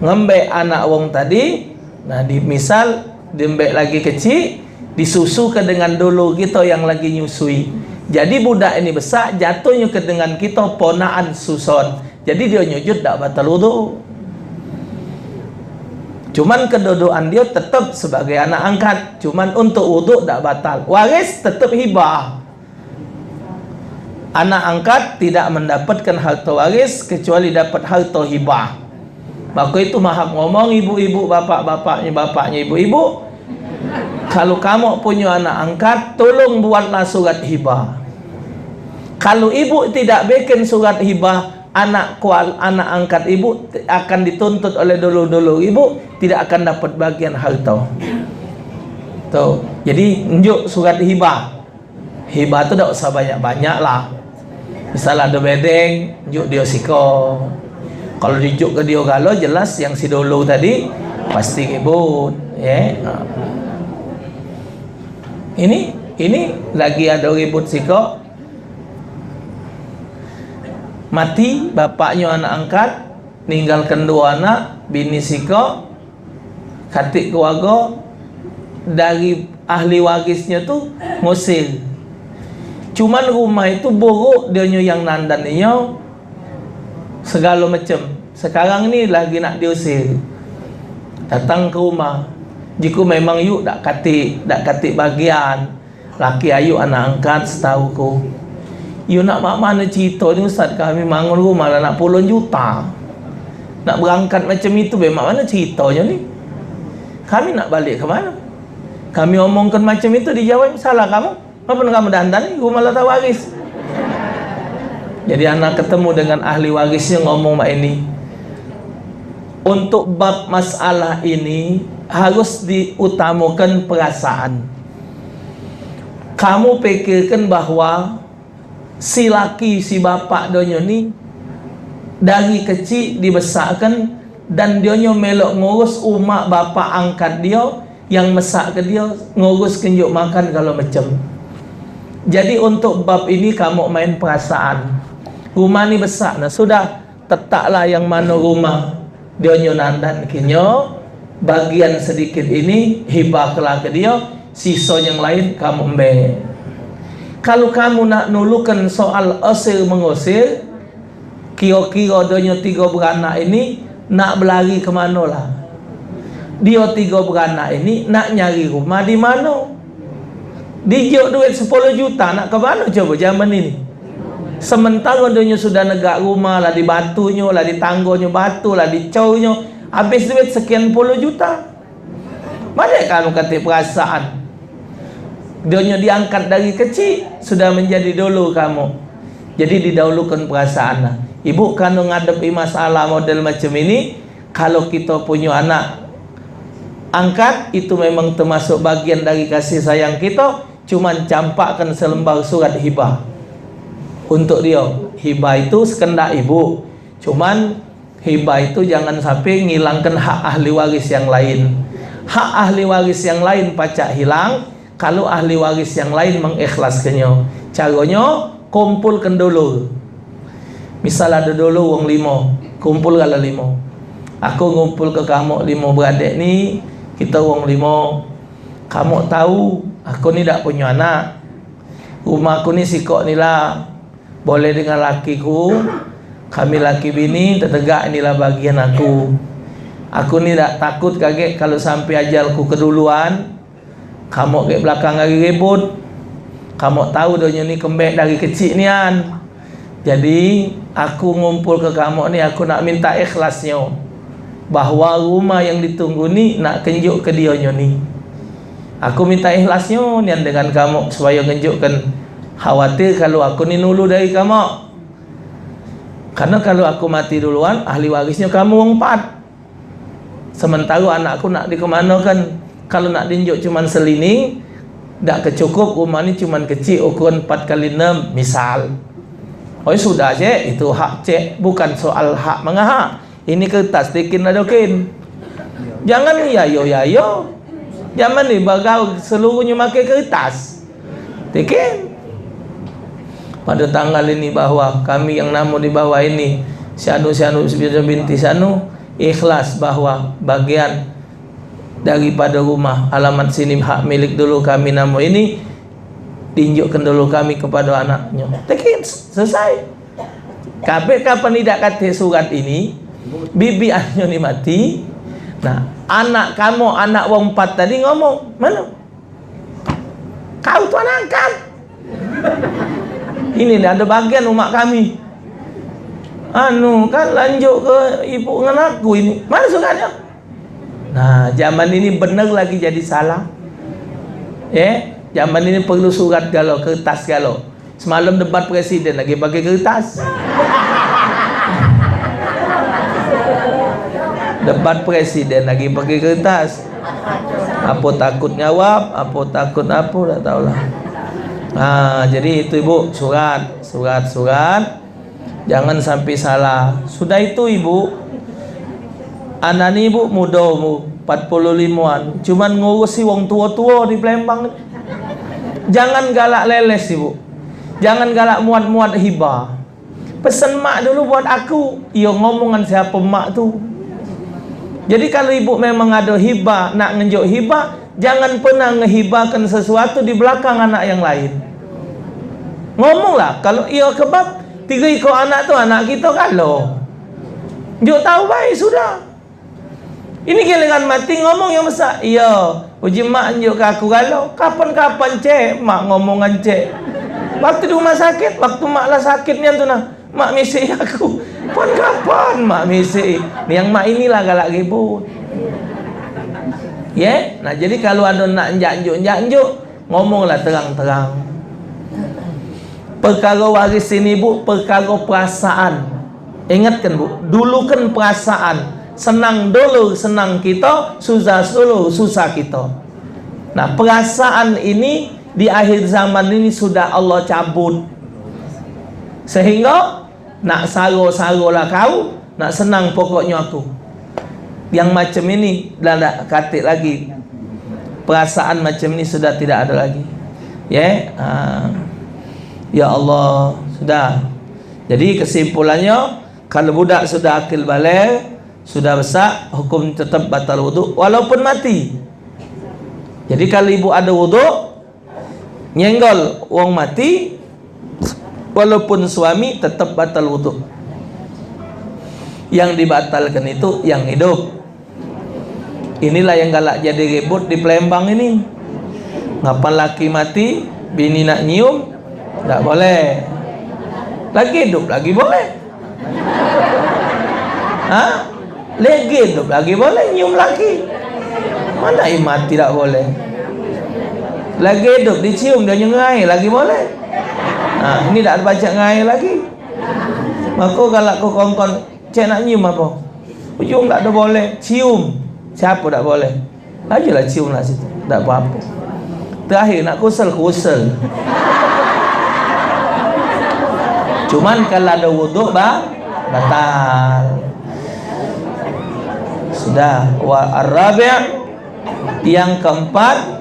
Ngembek anak wong tadi, nah, di, misal diembek lagi kecik, disusuke dengan dulu kito yang lagi nyusui. Jadi budak ini besak, jatuhnyo ke dengan kito ponaan suson. Jadi dio nyujud dak batal wudu. Cuman kedudukan dio tetep sebagai anak angkat. Cuman untuk wudu dak batal. Waris tetep hibah. Anak angkat tidak mendapatkan harta waris kecuali dapat harta hibah. Maka itu mahap ngomong ibu-ibu, bapak-bapaknya, bapaknya ibu-ibu. Kalau kamu punya anak angkat, tolong buatlah surat hibah. Kalau ibu tidak bikin surat hibah, anak kual, anak angkat ibu t-, akan dituntut oleh dulur-dulur ibu, tidak akan dapat bagian harta. Tuh, jadi njuk surat hibah. Hibah tu dak usah banyak-banyak lah. Misal ado bedeng, njuk dio siko. Kalau dijuk ke dio galo, jelas yang si dulu tadi pasti ribut, ye. Ha. Ini, ini lagi ado ribut siko. Mati bapaknyo anak angkat, ninggalkan duo anak, bini siko, katik keluarga, dari ahli warisnyo tu ngusir. Cuman rumah itu buruk, dionyo yang nandan inyo segalo macam. Sekarang ni lagi nak diusir. Datang ke rumah. Jiku memang yuk dak katik, dak katik bagian. Laki ayu anak angkat setauku. Yo nak mak mano cerito ni ustaz, kami mangun rumah lah nak puluhan juta. Nak berangkat macam itu be mak mano ceritonyo ni. Kami nak balik ke mano? Kami omongkan macam itu dijawab salah kamu. Ngapo kamu dandan ni rumah lah tawaris. Jadi anak ketemu dengan ahli warisnya ngomong mak ini. Untuk bab masalah ini harus diutamakan perasaan. Kamu pikirkan bahwa si laki, si bapak donyo ni dari kecik dibesakan dan dionyo melok ngurus umak bapak angkat dio yang mesak ke dio, ngurus kenjuk makan kalau macam. Jadi untuk bab ini kamu main perasaan. Rumah ni besak nah, sudah tetaklah yang mano rumah dionyo nandan kenyo, bagian sedikit ini hibah kelah ke dio, siso yang lain kamu embe. Kalau kamu nak nulukan soal osir mengusir, kiro-kiro donyo tigo beranak ini nak belari ke mano lah? Dio tigo beranak ini nak nyari rumah di mano? Dijuk duit sepuluh juta nak ke mano coba zaman ini? Sementara donyo sudah negak rumah lah di batunyo, lah di tanggonyo batu, lah di cornyo, habis duit sekian puluh juta. Banyak kamu katik perasaan. Donyo diangkat dari kecik sudah menjadi dulu kamu. Jadi didahulukan perasaan. Ibu kanu ngadepi masalah model macam ini, kalau kita punya anak angkat, itu memang termasuk bagian dari kasih sayang kita, cuman campakkan selembar surat hibah untuk dia. Hibah itu sekendak ibu. Cuman hibah itu jangan sampai ngilangkan hak ahli waris yang lain. Hak ahli waris yang lain pacak hilang kalau ahli waris yang lain mengikhlaskannya. Caronyo, kumpulkan dulu. Misal ada dulu wong limo, kumpul kalau limo. Aku ngumpul ke kamu limo beradik ni, kita wong limo. Kamu tahu, aku ni dak punya anak. Rumah aku ni sikok ni lah. Boleh dengan lakiku, kami laki bini tetegak inilah bagian aku. Aku ni dak takut kagek kalau sampai ajalku keduluan, kamu gek belakang hari ribut. Kamu tahu donyo ni kembek dari kecik nian. Jadi aku ngumpul ke kamu ni aku nak minta ikhlasnyo bahwa rumah yang ditunggu ni nak kenjuk ke dionyo ni. Aku minta ikhlasnyo nian dengan kamu supaya ngenjukkan khawatir kalau aku ni nulu dari kamu. Karena kalau aku mati duluan, ahli warisnya kamu wong empat. Sementara anakku nak dikemanakan, kalau nak dienjuk cuman selining, dak kecukup rumah ni cuman kecil ukuran empat kali enam, misal. Oh sudah cek, itu hak cek, bukan soal hak mengahak. Ini kertas tikin adokin. Jangan yayo yayo. Zaman ni bagau seluruhnyo makai kertas. Tikin. Pada tanggal ini bahwa kami yang namo di bawah ini, si anu, si anu, si binti, si anu, ikhlas bahwa bagian daripada rumah alamat sini hak milik dulu kami namo ini, tinjukkan dulu kami kepada anaknya. Tikin, selesai. Kabeh kapan idak katik surat ini, bibi anyo ni mati. Nah, anak kamu, anak wong empat tadi ngomong, "Mano? Kau tu anak angkat." Ini nih ada bagian umak kami. Anu kan lanjut ke ibu ngan aku ini. Mana suratnya? Nah, zaman ini bener lagi jadi salah. Eh, zaman ini perlu surat galo, kertas galo. Semalam debat presiden lagi pakai kertas. Debat presiden lagi pakai kertas. Apa takut ngawap, apa takut apa, tak tahulah. Ha, jadi itu ibu, surat, surat, surat. Jangan sampai salah. Sudah itu ibu, anak ni ibu muda umur empat puluh limoan, cuman ngurusi wong tua-tua di Palembang. Jangan galak leles ibu. Jangan galak muat-muat hibah. Pesen mak dulu buat aku. Iyo, ngomongan siapa mak tu. Jadi kalau ibu memang ada hibah, nak ngenjuk hibah, jangan pernah ngehibahkan sesuatu di belakang anak yang lain. Ngomonglah, kalau iyo kebab, tiga ikut anak tu anak kita kalau. Njuk tahu baik sudah. Ini giliran mati ngomong yang besak. Iyo, uji mak njuk ke aku galo. Kapan-kapan cek, mak ngomongan cek. Waktu di rumah sakit, waktu mak lah sakit nian tu nah, mak misik aku. Kapan-kapan mak misik. Ni yang mak inilah galak ribut. Ye, nah jadi kalau ada nak njuk-njuk, njuk-njuk, ngomonglah terang-terang. Perkara waris ini, Bu, perkara perasaan. Ingatkan, Bu, dulukan perasaan. Senang dulu senang kita, susah dulu susah kita. Nah, perasaan ini di akhir zaman ini sudah Allah cabut. Sehingga nak saro-sarolah kau, nak senang pokoknya aku. Yang macam ini dah tak katik lagi. Perasaan macam ini sudah tidak ada lagi. Ya, ha. Ya Allah, sudah. Jadi kesimpulannya, kalau budak sudah akil baligh, sudah besak, hukum tetap batal wuduk walaupun mati. Jadi kalau ibu ada wuduk, nyenggol wong mati, walaupun suami, tetap batal wuduk. Yang dibatalkan itu yang hidup. Inilah yang galak jadi ribut di Palembang ini. Ngapan laki mati, bini nak nyium, dak boleh. Lagi hidup lagi boleh. Ha? Lagi hidup lagi boleh nyium laki. Mana yang mati dak boleh? Lagi hidup dicium dia nyengai lagi boleh. Ha, ini dak ada pacak ngai lagi. Maka galak ku kongkon, cek nak nyium apa? Ujung dak ada boleh, cium. Siapa dak boleh? Ajalah cium lah situ, dak apa-apa. Terakhir nak kusel, kusel. Cuman kalau ada wuduk, ba-, batal. Sudah. Wa ar-rabi', yang keempat,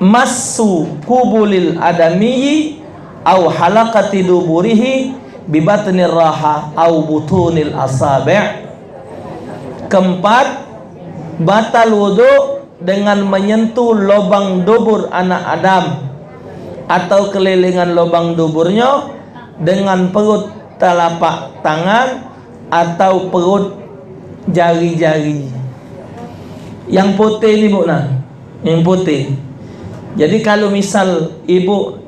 massu qubulil adamiyyi au halaqati duburihi bibatnir raha au butunil asabi'. Keempat, batal wuduk dengan menyentuh lubang dubur anak Adam atau kelilingan lubang duburnya dengan perut telapak tangan atau perut jari-jari. Yang putih ni, Bu, nah. Yang putih. Jadi kalau misal ibu,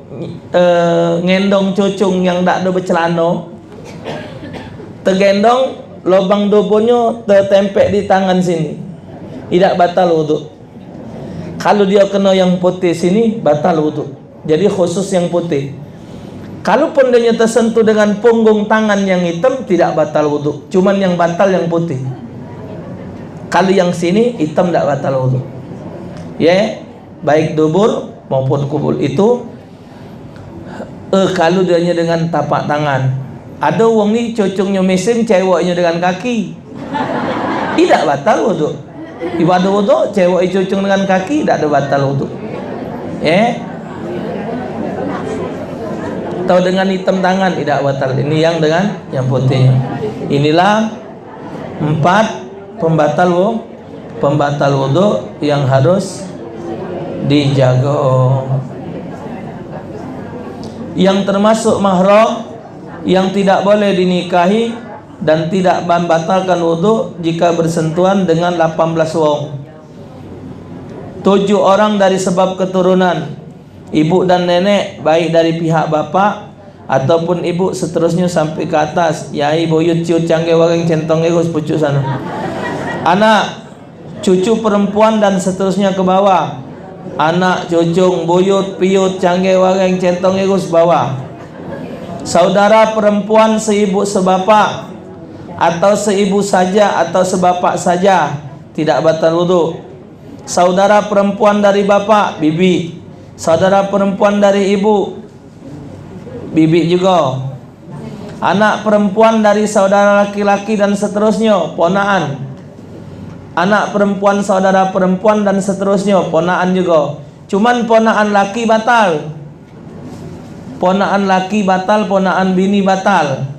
eh, ngendong cucung yang dak ada becelana, tegendong, lubang duburnya tetempek di tangan sini, idak batal wuduk. Kalau dia kena yang putih sini, batal wuduk. Jadi khusus yang putih. Kalaupun dia tersentuh dengan punggung tangan yang hitam, tidak batal wuduk. Cuman yang batal yang putih. Kalau yang sini hitam, tidak batal wuduk. Ya, baik dubur maupun kubul itu, eh, kalau dia hanya dengan tapak tangan. Ada wong ni cucungnyo mising, ceweknyo dengan kaki. Idak batal wuduk. Ibadah wuduk, cewek cucung dengan kaki, dak ada batal wuduk. Eh? Atau dengan hitam tangan, idak batal. Ini yang dengan yang putih. Inilah empat pembatal wu-, pembatal wuduk yang harus dijaga. Yang termasuk mahram yang tidak boleh dinikahi dan tidak membatalkan wuduk jika bersentuhan dengan lapan belas wong. Tujuh orang dari sebab keturunan, Ibu dan nenek, baik dari pihak bapak ataupun ibu, seterusnya sampai ke atas. Yai, buyut, ciut, canggai, wareng, centong, irus, pucuk sano. Anak, cucu perempuan dan seterusnya ke bawah. Anak, cucung, buyut, piut, canggai, wareng, centong, irus, bawah. Saudara perempuan seibu sebapak atau seibu saja atau sebapak saja tidak batal wuduk. Saudara perempuan dari bapak, bibi. Saudara perempuan dari ibu, bibi juga. Anak perempuan dari saudara laki-laki dan seterusnya, ponaan. Anak perempuan saudara perempuan dan seterusnya, ponaan juga. Cuman ponaan laki batal. Ponaan laki batal, ponaan bini batal.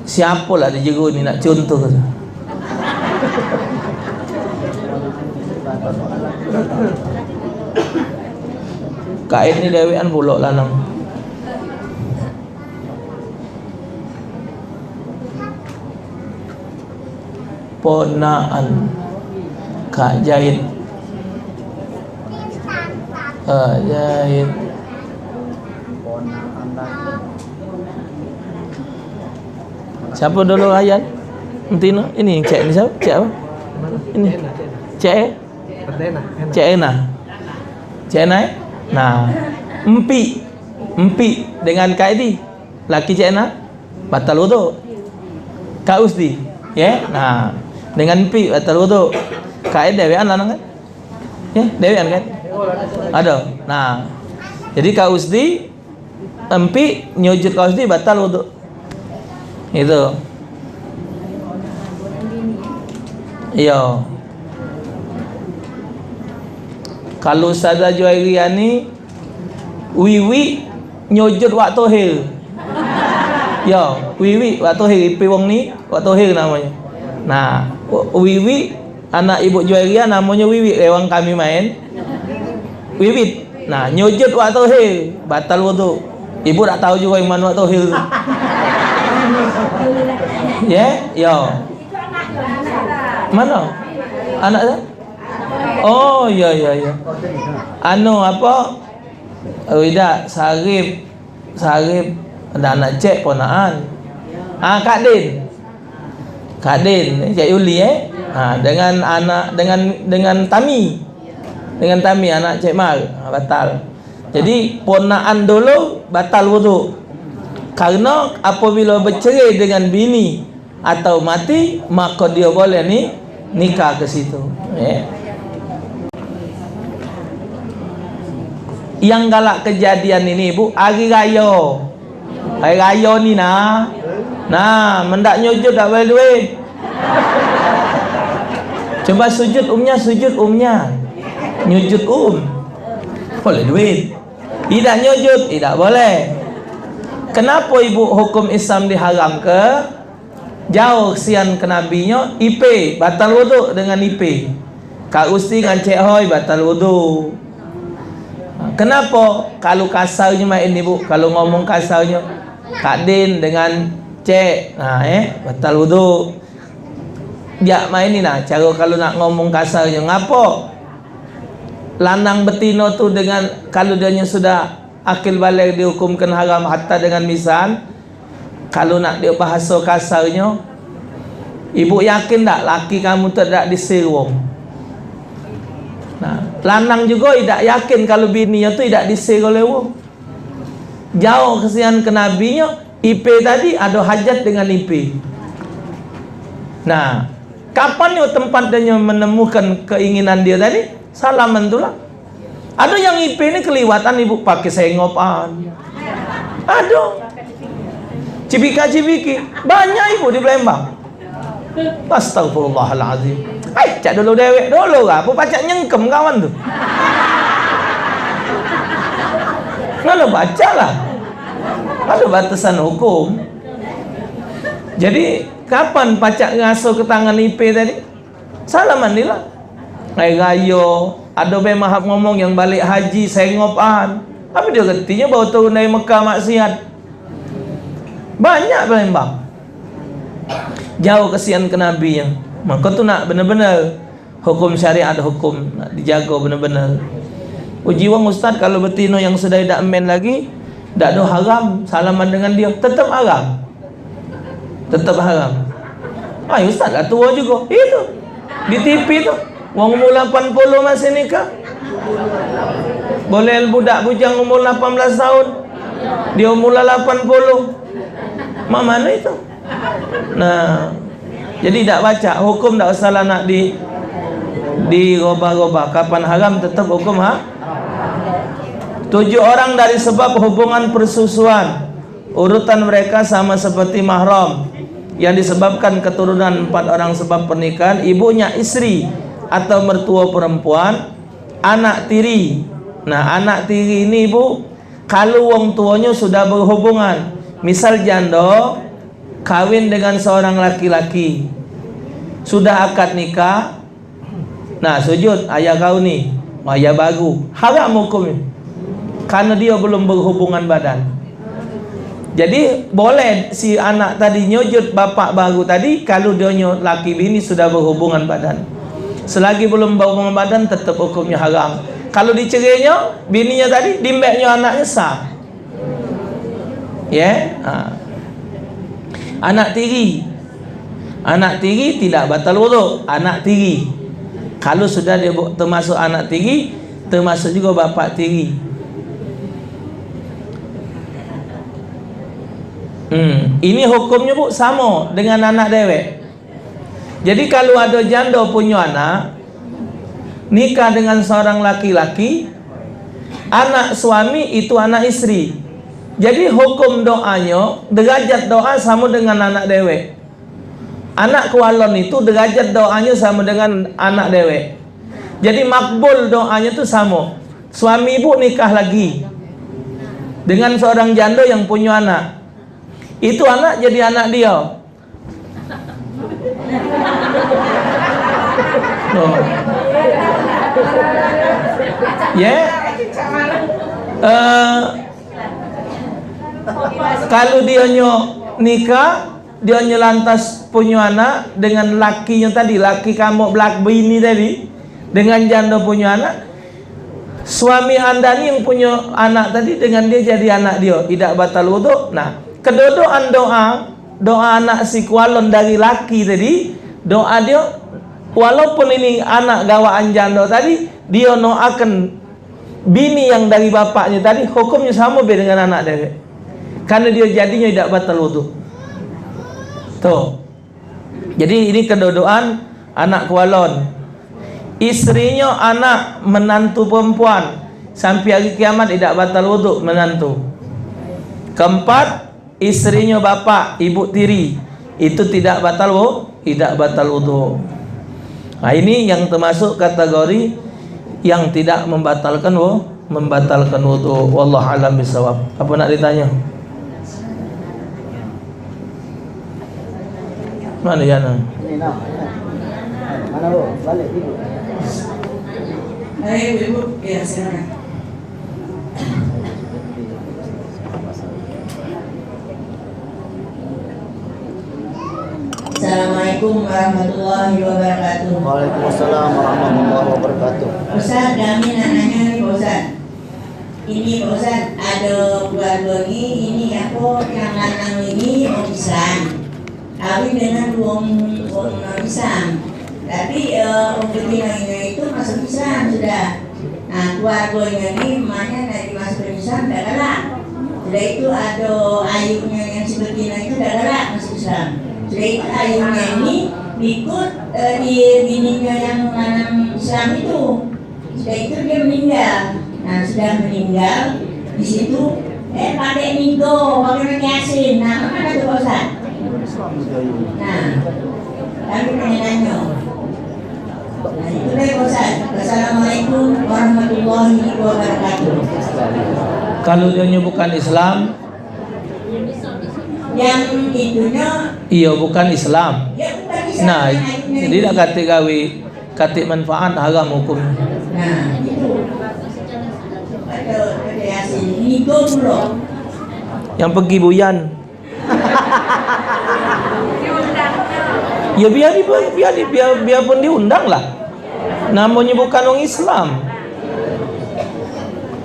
Siapo lah di jero ni nak contoh tu? Kain ni dewekan pulok lanang. Ponaan Kak Jahit. Kak Jahit. Siapa dulu Ayan? Entino. Ini cek ni siapa? Cek apa? Ini. Cek eh? Cek Ena. Cek Ena eh? Nah. Empi. Empi dengan Kak Edi. Laki cek Ena. Batal wuduk. Kak Usti. Ya. Nah. Dengan Empi batal wuduk. Kak Edi dewekan lanang kan? Ya, dewekan kan? Ada. Nah. Jadi Kak Usti, Empi nyujud Kak Usti batal wuduk. Itu. Iyo. Kalu Ustazah Juwairiah ni, Wiwi nyujud wak tohir. Yo, Wiwi wak tohir, ipe wong ni wak tohir namonyo. Nah, Wiwi anak Ibu Juwairiah namonyo Wiwi, rewang kami main. Wiwit. Nah, nyujud wak tohir, batal wuduk. Ibu dak tahu jugo yang mano wak tohir tu. Ye? Yo. Mano? Anak tu? Oh, iyo, iyo, iyo. Anu, apo? Oh, idak, Sarip. Sarip, dak nak cek ponaan. Ah, Kak Din. Kak Din, Cek Yuli, eh? Ha, dengan anak, dengan, dengan Tami. Dengan Tami, anak Cek Mar. Ha, batal. Jadi, ponaan dulu batal wuduk. Karena apabila bercerai dengan bini, atau mati, maka dia boleh ni nikah ke situ. Ya. Yang galak kejadian ini, Ibu, hari raya. Hari raya ni nah. Nah, mendak nyujud dak boleh duit. Coba sujud umnya, sujud umnya. Nyujud um. Boleh duit. Idak nyujud, idak boleh. Kenapa Ibu hukum Islam diharamke? Jauh sian ke nabinyo, ipe, batal wuduk dengan ipe. Kak Usti ngancek hoi, batal wuduk. Kenapo? Kalu kasarnyo main ni, Bu, kalu ngomong kasarnyo, Kak Din dengan Cek, nah, eh, batal wuduk. Jak main ni, nah, caro kalu nak ngomong kasarnyo, ngapo? Lanang betino tu dengan, kalu dianyo sudah akil baligh dihukumkan haram hatta dengan misan, Kalu nak dio bahaso kasarnyo, ibu yakin dak laki kamu tu dak disir wong? Nah, lanang jugo idak yakin kalu bininyo tu idak disir oleh wong. Jauh kesian ke nabinyo, ipe tadi ado hajat dengan ipe. Nah, kapan yo tempat dio menemukan keinginan dio tadi? Salaman tulah. Ado yang ipe ni keliwatan, ibu, pake sengopan. Ado. Cibika-cibiki. Banyak, ibu, di Palembang. Astagfirullahalazim. Hai, cak dulu dewek dulu lah. Apo pacak nyengkem kawan tu? Ngalo baca lah. Ado batasan hukum. Jadi, kapan pacak ngaso ke tangan ipe tadi? Salaman ni lah. Hari rayo, ado be mahap ngomong yang balek haji, sengopan. Apo dio retinyo baru turun dari Mekah maksiat? Banyak Palembang. Jauh kesian ke Nabi nyo. Mako tu nak bener-bener hukum syariat, hukum nak dijago bener-bener. Uji wong ustaz, kalu betino yang sudah idak men lagi, dak ado haram salaman dengan dio, tetep haram. Tetep haram. Ai, ustaz lah tuo jugo. Itu. Di T V tu. Wong umur lapan puluh masih nikah. Boleh budak bujang umur lapan belas tahun. Dia umur lapan puluh. Mak mano itu? Nah, jadi dak pacak. Hukum dak usahlah nak di, dirobah-robah. Kapan haram tetep hukum ha-, tujuh orang dari sebab hubungan persusuan. Urutan mereka sama seperti mahram yang disebabkan keturunan empat orang sebab pernikahan, ibunya istri atau mertua perempuan, anak tiri. Nah, anak tiri ini, Bu, kalu wong tuonyo sudah berhubungan, misal jando kawin dengan seorang laki-laki, sudah akad nikah, nah, sujud ayah kau ni, ayah baru. Haram hukumnyo. Karena dia belum berhubungan badan. Jadi, boleh si anak tadi nyujud bapak baru tadi, kalu dia nyo laki bini sudah berhubungan badan. Selagi belum berhubungan badan, tetap hukumnya haram. Kalu dicerainyo, bininyo tadi, dimbeknyo anaknyo sah. Ye? Ha. Anak tiri. Anak tiri tidak batal wuduk. Anak tiri. Kalu sudah dia bu-, termasuk anak tiri, termasuk jugo bapak tiri. Hmm. Ini hukumnyo, Bu, samo dengan anak dewek. Jadi, kalu ado jando punyo anak, nikah dengan seorang laki-laki, anak suami itu anak istri. Jadi, hukum doanyo, derajat doa samo dengan anak dewek. Anak kualon itu derajat doanyo samo dengan anak dewek. Jadi, makbul doanyo tu samo. Suami ibu nikah lagi dengan seorang jando yang punyo anak. Itu anak jadi anak dio. Tuh. Ye? Eh, kalu dionyo nikah, dionyo lantas punyo anak dengan lakinyo tadi, laki kamu belak bini tadi, dengan jando punyo anak, suami anda ni yang punyo anak tadi dengan dio jadi anak dio, idak batal wuduk. Nah, kedodoan doa, doa anak si kualon dari laki tadi, doa dio, walaupun ini anak gawaan jando tadi, dio doakan bini yang dari bapaknyo tadi, hukumnyo samo be dengan anak dewek. Karena dio jadinyo idak batal wuduk. Tuh. Jadi, ini kedodoan anak kualon. Istrinyo anak menantu perempuan, sampai hari kiamat idak batal wuduk menantu. Keempat, istrinyo bapak, ibu tiri, itu tidak batal wu-, tidak batal wuduk. Nah, ini yang termasuk kategori yang tidak membatalkan wu-, membatalkan wuduk. Wallahu alam bisawab. Apa nak ditanya? Mana Yana? Ini nah, ini nah. Mana, Bu? Balik, Ibu. Ayo, Ibu. Ya, silakan. Assalamualaikum warahmatullahi wabarakatuh. Waalaikumsalam warahmatullahi wabarakatuh. Ustaz, kami nak nanya ni, Pak Ustaz. Ini, Pak Ustaz, ada keluarga ni, ini apa, yang lanang ini orang Islam. Kawin dengan wong, wong non Islam. Tapi, eh, wong betinonyo itu masuk Islam sudah. Nah, keluargonyo ni emaknyo nak dimasukin Islam dak galak. Sudah itu ada ayunyo yang si betino itu dak galak masuk Islam. Sudah itu ayunyo ini ikut, eh, di bininyo yang lanang Islam itu. Sudah itu dia meninggal. Nah, sudah meninggal, di situ, eh, pakai nigo, pakai mati asin. Nah, mana ada tu, Pak Ustaz? Nah, kami pengen nanya. Nah, itu deh, Pak Ustaz. Wassalamualaikum warahmatullahi wabarakatuh. Kalau dia bukan Islam, yang itunya, iya, bukan Islam. Ya, bukan Islam. Nah, yang itunya jadi itu. Dak katik gawe. Katik manfaat haram hukum. Nah, itu. Ada, ada yasin. Ini go pulo. Yang pergi buyan. Ya biar di, biar di, biar, biarpun diundang lah. Namonyo bukan wong Islam.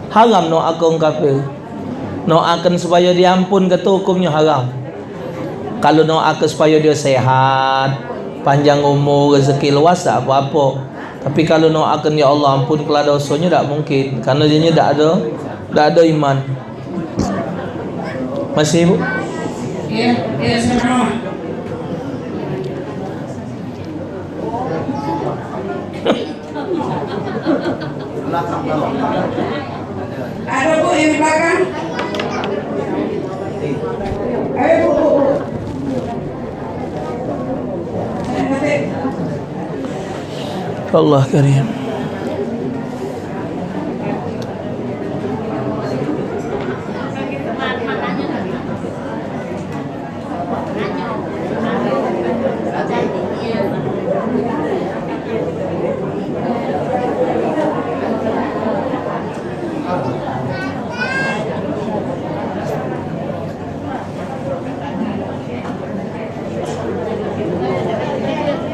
Haram doa ke wong kafir. Doakan supayo diampun ke tu hukumnyo haram. Kalu doakan supayo dio sehat, panjang umur, rezeki luas, dak apo-apo. Tapi kalu doakan, "Ya Allah, ampun kelah dosonyo," dak mungkin. Karena dia dak ada, dak ada iman. Masih, Bu? Iya, iya, sama. Ada, Bu, yang di belakang? Ayo, Bu, Bu, Bu. Allah Karim.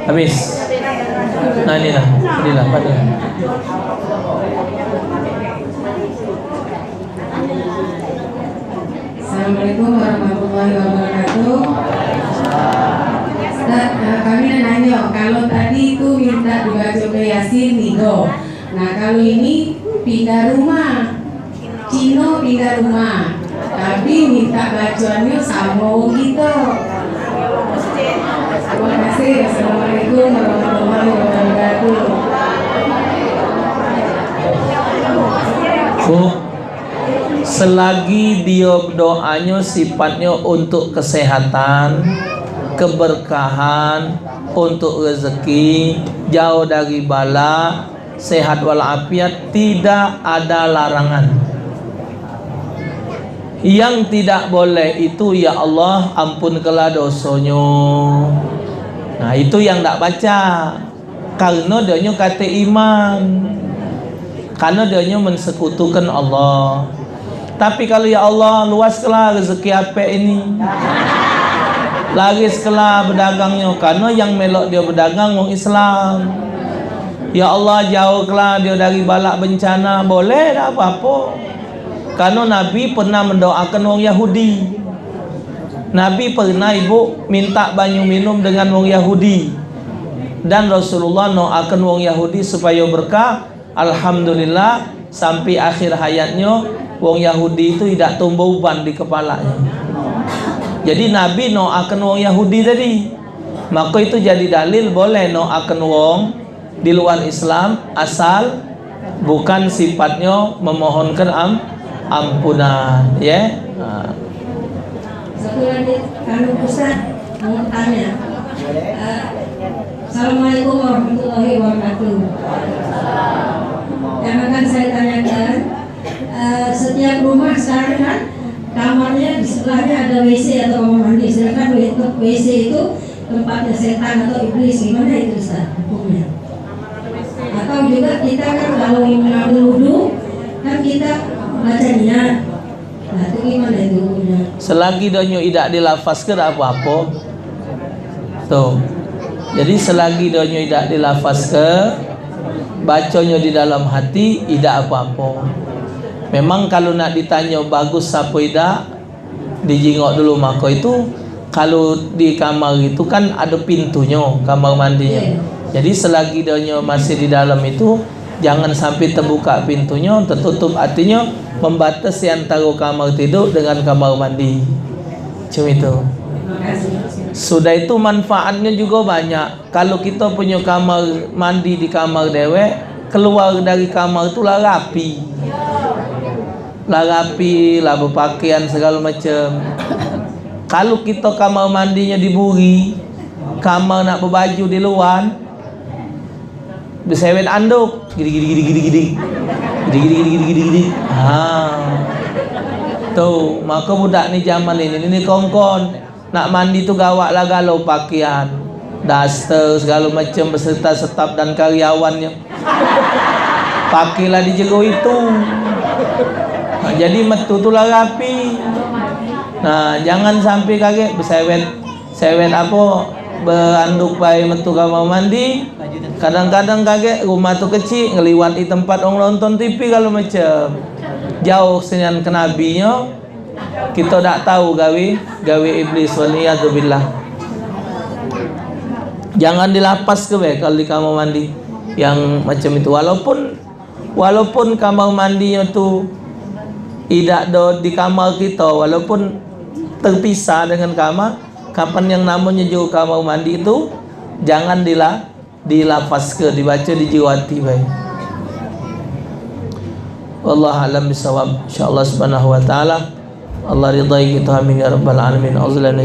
Habis. Nah, inilah. Inilah, pada. Assalamualaikum warahmatullahi wabarakatuh. Ustaz, eh, kami nak nanya, kalau tadi itu minta dibaca Yasin, tiga. Nah, kalau ini pindah rumah. Cino pindah rumah. Tapi minta bacoannyo samo wong kito. Terima kasih. Assalamualaikum warahmatullahi wabarakatuh. Bu, selagi dio doanyo sifatnyo untuk kesehatan, keberkahan, untuk rezeki, jauh dari bala, sehat walafiat, tidak ada larangan. Yang tidak boleh itu, "Ya Allah, ampunkelah dosonyo." Nah, itu yang dak baca. Karena dionyo kate iman. Karena dionyo mensekutukan Allah. Tapi kalau, "Ya Allah, luaskelah rezeki apek ini. Lariskelah bedagangnyo," karena yang melok dio bedagang wong Islam. "Ya Allah, jauhkelah dio dari balak bencana," boleh, dak apo-apo. Karena Nabi pernah mendoakan wong Yahudi. Nabi pernah, Ibu, minta banyu minum dengan wong Yahudi. Dan Rasulullah doakan wong Yahudi supaya berkah. Alhamdulillah, sampai akhir hayatnyo, wong Yahudi itu idak tumbuh uban di kepalanya. Jadi, Nabi doakan wong Yahudi tadi. Maka itu jadi dalil boleh doakan wong di luar Islam, asal bukan sifatnyo memohonkan am-, ampunan, ya. Nah. Satu lagi, anu, Ustaz, mau tanya. Eh, Assalamualaikum warahmatullahi wabarakatuh. Yang akan saya tanyakan, eh, setiap rumah sekarang kan kamarnya di sebelahnya ada W C atau kamar mandi, sedangkan W-, W C itu tempatnya setan atau iblis, gimana itu, Ustaz, hukumnya? Atau juga kita kan kalau mengambil wudhu, kan kita baca niat. Nah, itu gimana itu hukumnya? Selagi donyo idak dilafazke, dak apo-apo. Tuh. Jadi, selagi donyo idak dilafazke, baconyo di dalam hati, idak apo-apo. Memang, kalu nak ditanyo bagus apo idak, dijingok dulu, mako itu, kalu di kamar itu kan ado pintunyo, kamar mandinyo. Iya. Jadi, selagi donyo masih di dalam itu, jangan sampai tebuka pintunyo, tetutup, artinyo membatasi antaro kamar tiduk dengan kamar mandi. Cem itu. Sudah itu, manfaatnyo jugo banyak. Kalu kito punyo kamar mandi di kamar dewek, keluar dari kamar tu lah rapi. Lah rapi, lah bepakaian segalo macem. Kalu kito kamar mandinyo di buri, kamar nak bebaju di luar, besewet anduk, gidi, gidi, gidi, gidi, gidi. Gidi, gidi, gidi, gidi, gidi, gidi. Ha. Tu, mako budak ni zaman ini, ni kongkon. Nak mandi tu gawak lah galo pakean. Daster, segalo macem beserta staf dan karyawannyo. Pakailah di jero itu. Nah, jadi metu tu lah rapi. Nah, jangan sampai kagek besewet, sewet apo? Beanduk bae metu kamar mandi. Kadang-kadang kagek rumah tu kecik, ngeliwati tempat wong nonton T V, kalu macam jauh senyan ke nabinyo. Kito dak tahu gawe, gawe iblis, wal iyadzu billah. Jangan dilapas ke be kalu di kamar mandi yang macam itu. Walaupun, walaupun kamar mandinyo tu idak do di kamar kito, walaupun terpisah dengan kamar, kapan yang namonyo jugo kamar mandi tu, jangan dila-, dilapaske, dibaco di jiwa ati bae. Wallahu a'lam bisawab. Insyaallah subhanahu wa taala. Allah ridai kito, amin ya rabbal alamin. Auzubillahi